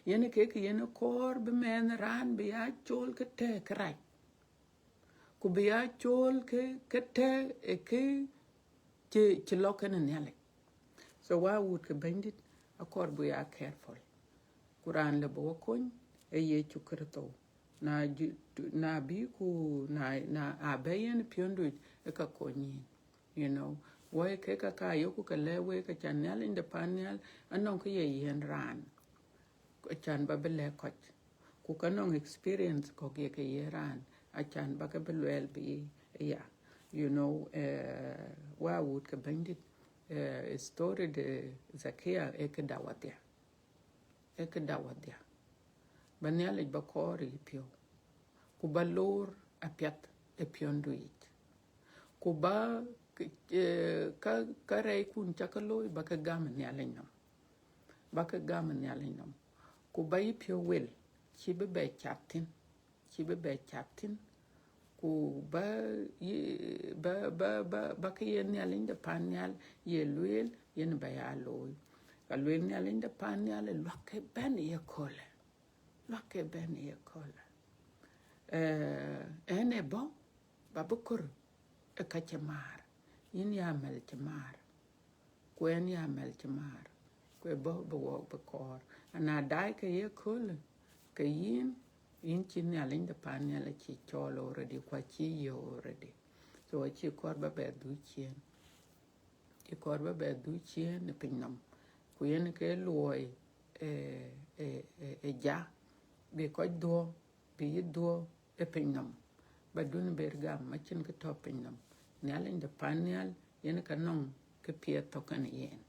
Yen ke kë yen kɔɔr bï mɛnh raan bï ya cool ke tɛ̈ kërac. Ku bï ya cool ke, ke tɛ̈ ë kë cï, cï lɔ̈k kenë Nhialic. So wa wut ke Bɛ̈nydït, akɔɔr buk ya careful. Ku raan lëu bï wɔ kony ë Yecu Kritho. Na ju-, na bï ku na, na abɛ yen piɔ̈ndu ë ka kony yïn. You know, wɔ ke ka ka yök ku ke lɛ̈k wek, ka can Nhialic de pan nhial, anɔŋ kë ye yiɛ̈n raan. Acan ba bï lɛ̈k kɔc. Ku ka nɔŋ experience kɔ̈k ye ke ye raan, acan ba ke bï luɛɛl bï ya. You know, eh, wa wut ke Bɛ̈nydït, eh, story de Zakia ë këda wadhia. Ë këda wadhia. Ba Nhialic ba kɔɔr yï piɔ̈u. Ku ba loor apiɛth ë piɔ̈ndu yic. Ku ba, eh, ka, ka rɛɛckun ca ke looi ba ke gam Nhialic nɔm. Ba ke gam Nhialic nɔm. Ku ba yï piɔ̈u wel, cï bï bɛ cath thïn, cï bï bɛ cath thïn. Ku ba yï, ba, ba, ba, ba ke ye Nhialic de pan nhial ye lueel, yen ba ya looi. Ka lueel Nhialic de pan nhial ë luak ke bɛ̈n ye köölë. Luak ke bɛ̈n ye köölë. Eh, ɛn ë bɔ̈, ba bï kɔɔr ë ka cï maar. Yïn ya mɛl cï maar. Ku ɛn ya mɛl cï maar. Ku ë bɔ̈ bï wɔk bï kɔɔr. Ana daai ke ye köölë, ke yïn, yïn cï Nhialic de pan nhial acï cɔɔl already, ku acï yök already. So acï kɔɔr ba bɛ dhuk ciëën. Cï kɔɔr ba bɛ dhuk ciëën ë piny nɔm. Ku yen ke luɔi, eh, eh, eh, eh, ja, bï kɔc dhuɔ̈k, bï yï dhuɔ̈k ë piny nɔm. Ba dun ber gam, acïn kë tɔ̈ piny nɔm. Nhialic de pan nhial, yen ka nɔŋ kë piɛth tɔ̈ kenë yen.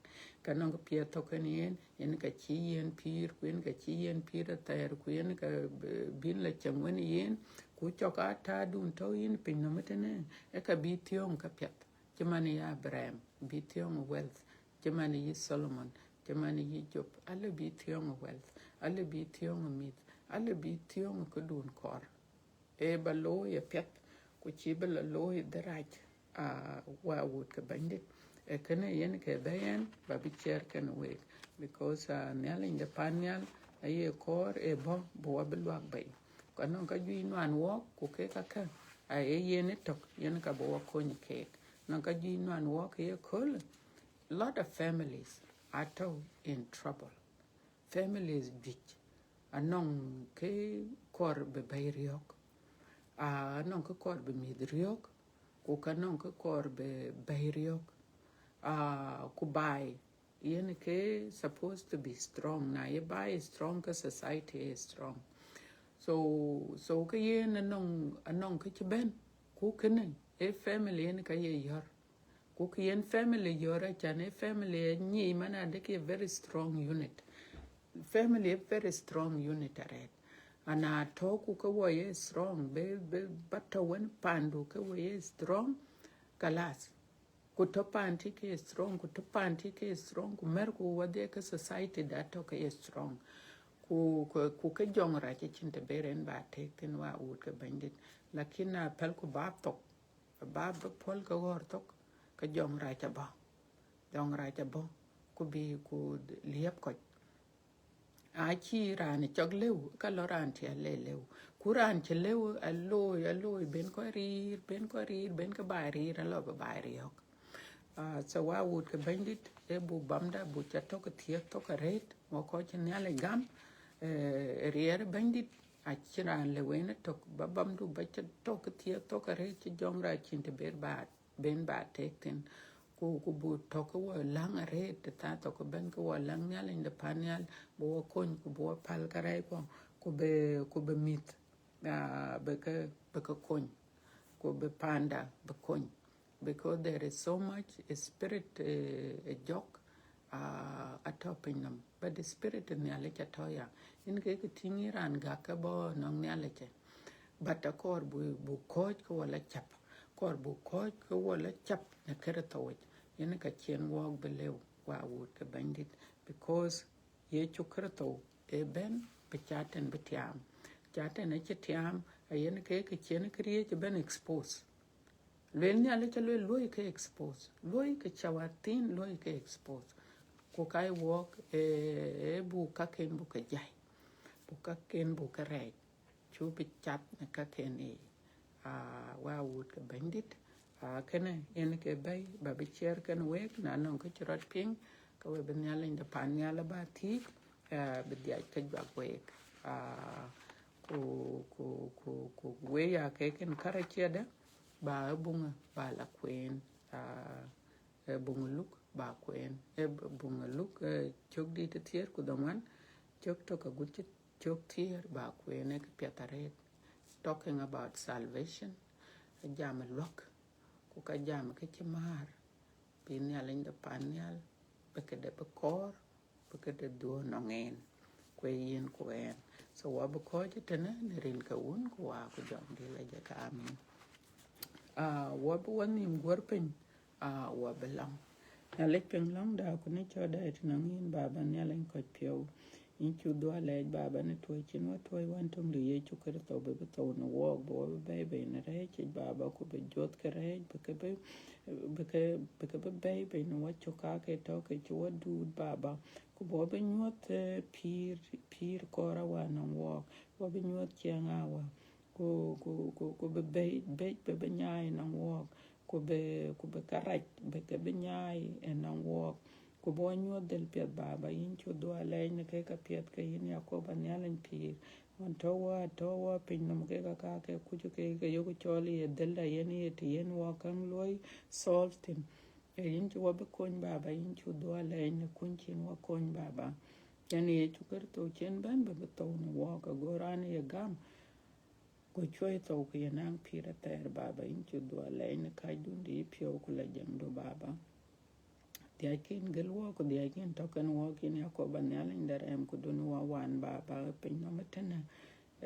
Ka nɔŋ kë piɛth tɔ̈ kenë yen, yen ka cï yen pïïr, ku yen ka cï yen pïïr athɛɛr, ku yen ka, eh, bïn la cäŋ wën yen, ku cɔk aa taadun tɔ̈ yïn piny nɔm ëtënë, ë ka bï thiɔ̈ɔ̈ŋ ka piɛth. Cï man yï Abraham, bï thiɔ̈ɔ̈ŋ wealth, cï man yï Solomon, cï man yï Job, alë bï thiɔ̈ɔ̈ŋ wealth, alë bï thiɔ̈ɔ̈ŋ mïth, alë bï thiɔ̈ɔ̈ŋ këdun kɔɔr. Ë ba looi apiɛth, ku cï bï la looi dhërac, aa, wa wut ke Bɛ̈nydït. Ë kënë yen ke bɛ̈ yen, ba bï ciɛɛr kenë week, because, aa, Nhialic de pan nhial, aye kɔɔr ë bɔ̈, bï wa bï luak bei. Ku anɔŋ ka juëc nuan wɔɔk, ku kek akä, aye yen ë tök, yen ka bï wa kony keek. Nɔŋ ka juëc nuan wɔɔk ye köölë, lot of families are tɔ̈ in trouble. Families juëc anɔŋ kë kɔɔr bï bɛ̈i riɔ̈ɔ̈k. Ah, anɔŋ kë kɔɔr bï mïth riɔ̈k, ku ka nɔŋ kë kɔɔr bï bɛ̈i riɔ̈k. Ah, ku baai, yen ke supposed to be strong. Na ye baai strong, ke society is strong. So, so ke yen anɔŋ, anɔŋ kë cï bɛ̈n, ku kënë, e family yen ka ye yɔ̈r. Ku kë yen family yɔ̈r, acän e family anyic man adek ye very strong unit. Family a very strong unit arɛt. Ana tɔ̈ ku ke wɔ ye strong, be, be, ba tɔ̈ wën pandu ke wɔ ye strong, kalas. Ku tɔ̈ panti ke strong, ku tɔ̈ panti ke strong, ku mɛr ku wadhie ke society da tɔ̈ ke ye strong. Ku, ku, ku ke jɔŋ rac acïn të ber en ba tek thïn wa wut ke Bɛ̈nydït. Lakin na pɛl ku ba thok, ba bï puɔl ke ɣɔ̈r thok, ke jɔŋ rac abɔ̈. Jɔŋ rac abɔ̈, ku bï ku liep kɔc. Acï raan cɔk lëu, ka lɔ raan tiɛl le lëu. Ku raan cï lëu, aloi, aloi, ben kɔc riir, ben kɔc riir, ben ke baai riir, alɔ bï baai riɔ̈k. Ah, so wa wut ke Bɛ̈nydït, e bu bamda, bu ca tɔ̈ ke thiëëk thok arëët, wɔ kɔc cï Nhialic gam, eh, riɛɛr Bɛ̈nydït, acïn raan lëu en ëtök, ba bamdu, ba ca tɔ̈ ke thiëëk thok arëët, cï jɔŋ rac cïn të ber ba ben ba tek thïn. Ku, ku bu tɔ̈ ke wɔ läŋ arëët, të thaa thok ke bɛ̈n ke wɔ läŋ Nhialic de pan nhial, bï wɔ kony, ku bï wɔ päl kärɛc kuɔ, ku bï, ku bï mïth, ah, bï ke, bï ke kony, ku bï panda bï kony. Because there is so much spirit, eh, eh, jɔk, ah, atɔ̈ piny nɔm. But the spirit Nhialic atɔ̈ ya. Yen ke kë tïŋ ë raan gak ke bɔ̈ nɔŋ Nhialic ë. But akɔɔr bu, bu kɔc ke wɔ la cap. Kɔɔr bu kɔc ke wɔ la cap në Kërtho yic. Yen ka cïn wɔɔk bï lëu wa wut ke Bɛ̈nydït. Because Yecu Kërtho e bɛ̈n bï Catan bï tiaam. Catan acï tiaam, ayen ke kë cïn këriëëc bɛ̈n expose. Lueel Nhialic alueel luɔi ke expose. Luɔi ke cawathin luɔi ke expose. Ku ka ye wɔɔk, eh, e bu kaken bu ke jai. Bu kaken bu ke rɛɛc. Cu bï cath në kaken yiic. Ah, wa wut ke Bɛ̈nydït. Ah, kënë yen ke bɛ̈i, ba bï ciɛɛr kenë wek, na nɔŋ kë cï rɔt piŋ, ke we bï Nhialic de pan nhial ba thiëëc, ah, bï dhiac ke juak wek. Ah, ku, ku, ku, ku wek ya ke kën kärɛc ciɛdë, ba ë buŋ ba la kueen, ah, ë buŋ Luk ba kueen, ë buŋ Luk, eh, cök dït ë thiëër ku dhoŋuan, cök tök agut cï cök thiëër ba kueen ë kë piɛth arëët. Talking about salvation, jam ë luäk, ku ka jam kë cï määr, bï Nhialic de pan nhial, bï këde bï kɔɔr, bï këde dhuɔ̈k nɔŋ en, ku ee yen ku ɛn. So wa bï kɔc tënë në rin ke Wun ku Wä ku Jɔŋdït Lajik. Amin. Ah, wa bï wa nhïïm guɔ̈r piny, ah, wa bï lɔ̈ŋ. Nhialic piŋ lɔ̈ŋda ku në cɔ̈tda ë tënɔŋ yïn Baba Nhialic kɔc piɔ̈u. Yïn cuk dhuɔ̈k lɛɛc Baba në tuɔ̈c cïn wa tuɔ̈c Wën töŋdu Yecu Kërtho bï bï thou në wɔɔk, bï wa bï bɛ̈i bei në rɛ̈ɛ̈c yic Baba, ku bï juɔ̈th ke rɛ̈ɛ̈c, bï ke bï, bï ke, bï ke bï bɛ̈i bei në wa cök ka ke tɔ̈ ke cï wa duut Baba. Ku bï wa bï nyuɔ̈th, eh, pïïr, pïïr kɔɔr awa nɔŋ wɔɔk. Wa bï nyuɔ̈th ciɛɛŋ awa. Ku, ku, ku, ku bï bɛ̈i, bɛ̈c bï bï nyaai nɔŋ wɔɔk. Ku bï, ku bï kärac bï ke bï nyaai ë nɔŋ wɔɔk. Ku bï wa nyuɔ̈th dhël piɛth Baba, yïn cuk dhuɔ̈k lɛɛc në kë ka piɛth ke yïn Yakoba Nhialic pïïr. Ɣɔn tɔ̈ wa, tɔ̈ wa piny nɔm kek aka ke kuc ke, ke yok cɔl ye dhëlda yen ye të yen wa käŋ luɔi solve thïn. Ee yïn cï wa bï kony Baba, yïn cuk dhuɔ̈k lɛɛc në kuny cïn wa kony Baba. Yen Yecu Kërtho cïn bɛ̈n bï bï thou në wɔɔk, ago raan ye gam. Ku cuɔi thou ku ye naŋ pïïr athɛɛr Baba, yïn cuk dhuɔ̈k lɛɛc në kacdun de yïpiɔ̈u ku la jɛŋdu Baba. Dhiac kin gël wɔɔk, ku dhiac kin tɔ̈ kenë wɔɔk, yïn Yakoba Nhialic de rɛɛm, ku dun wa wan Baba, piny nɔm ëtënë.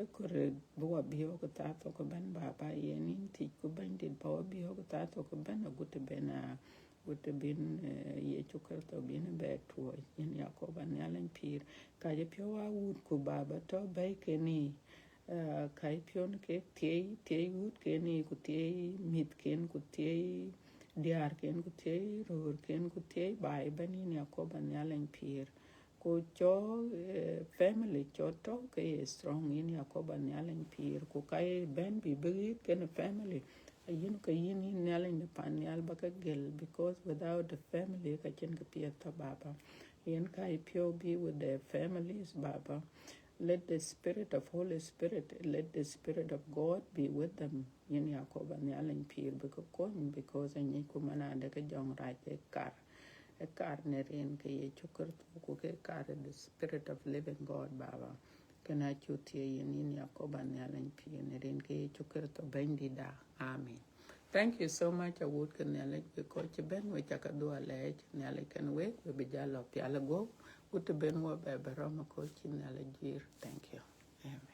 Ë kërë bï wa biɔ̈ɔ̈k thaa thok ëbɛ̈n Baba, yen yïn thiëc ku Bɛ̈nydït ba wa biɔ̈ɔ̈k thaa thok ëbɛ̈n, agut të ben, ah, agut të bïn, eh, Yecu Kërtho bïn bɛ tuɔɔc, yïn Yakoba Nhialic pïïr. Kacpiɔ̈u wa wut ku Baba tɔ̈ bɛ̈i kenë yï. Ah, kacpiɔ̈u në kek thiëi, thiëi wutken yiic, ku thiëi mïthken, ku thiëi diäärken, ku thiëi röörken, ku thiëi baai ëbɛ̈n, yïn Yakoba Nhialic pïïr. Ku cɔk, eh, family cɔk tɔ̈ ke ye strong, yïn Yakoba Nhialic pïïr. Ku ka ye bɛ̈n bï bï ɣet kenë family, ayïn ke yïn, yïn Nhialic de pan nhial ba ke gël, because without the family ka cïn kë piɛth tɔ̈ Baba. Yen kacpiɔ̈u be with their families Baba. Let the spirit of Holy Spirit, let the spirit of God be with them. Yïn Yakoba Nhialic pïr bï ke kony, because anyicku man adë ke jɔŋ rac ë kar. Ë kar në rin ke Yecu Kritho, ku ke kar the spirit of living God, Baba. Kënë acuk thiëëc yïn, yïn Yakoba Nhialic pïr, në rin ke Yecu Kritho Bɛ̈nydïtda. Amen. Thank you so much, awut ke Nhialic, because cï bɛ̈n wek, ca ke dhuɔ̈k alɛɛc, Nhialic kën wek, we bï jal lɔ pial ë guɔ̈p, ku të bɛ̈n wɔ bɛ bɛ̈n rɔm ë kööl cï Nhialic juiir. Thank you. Amen.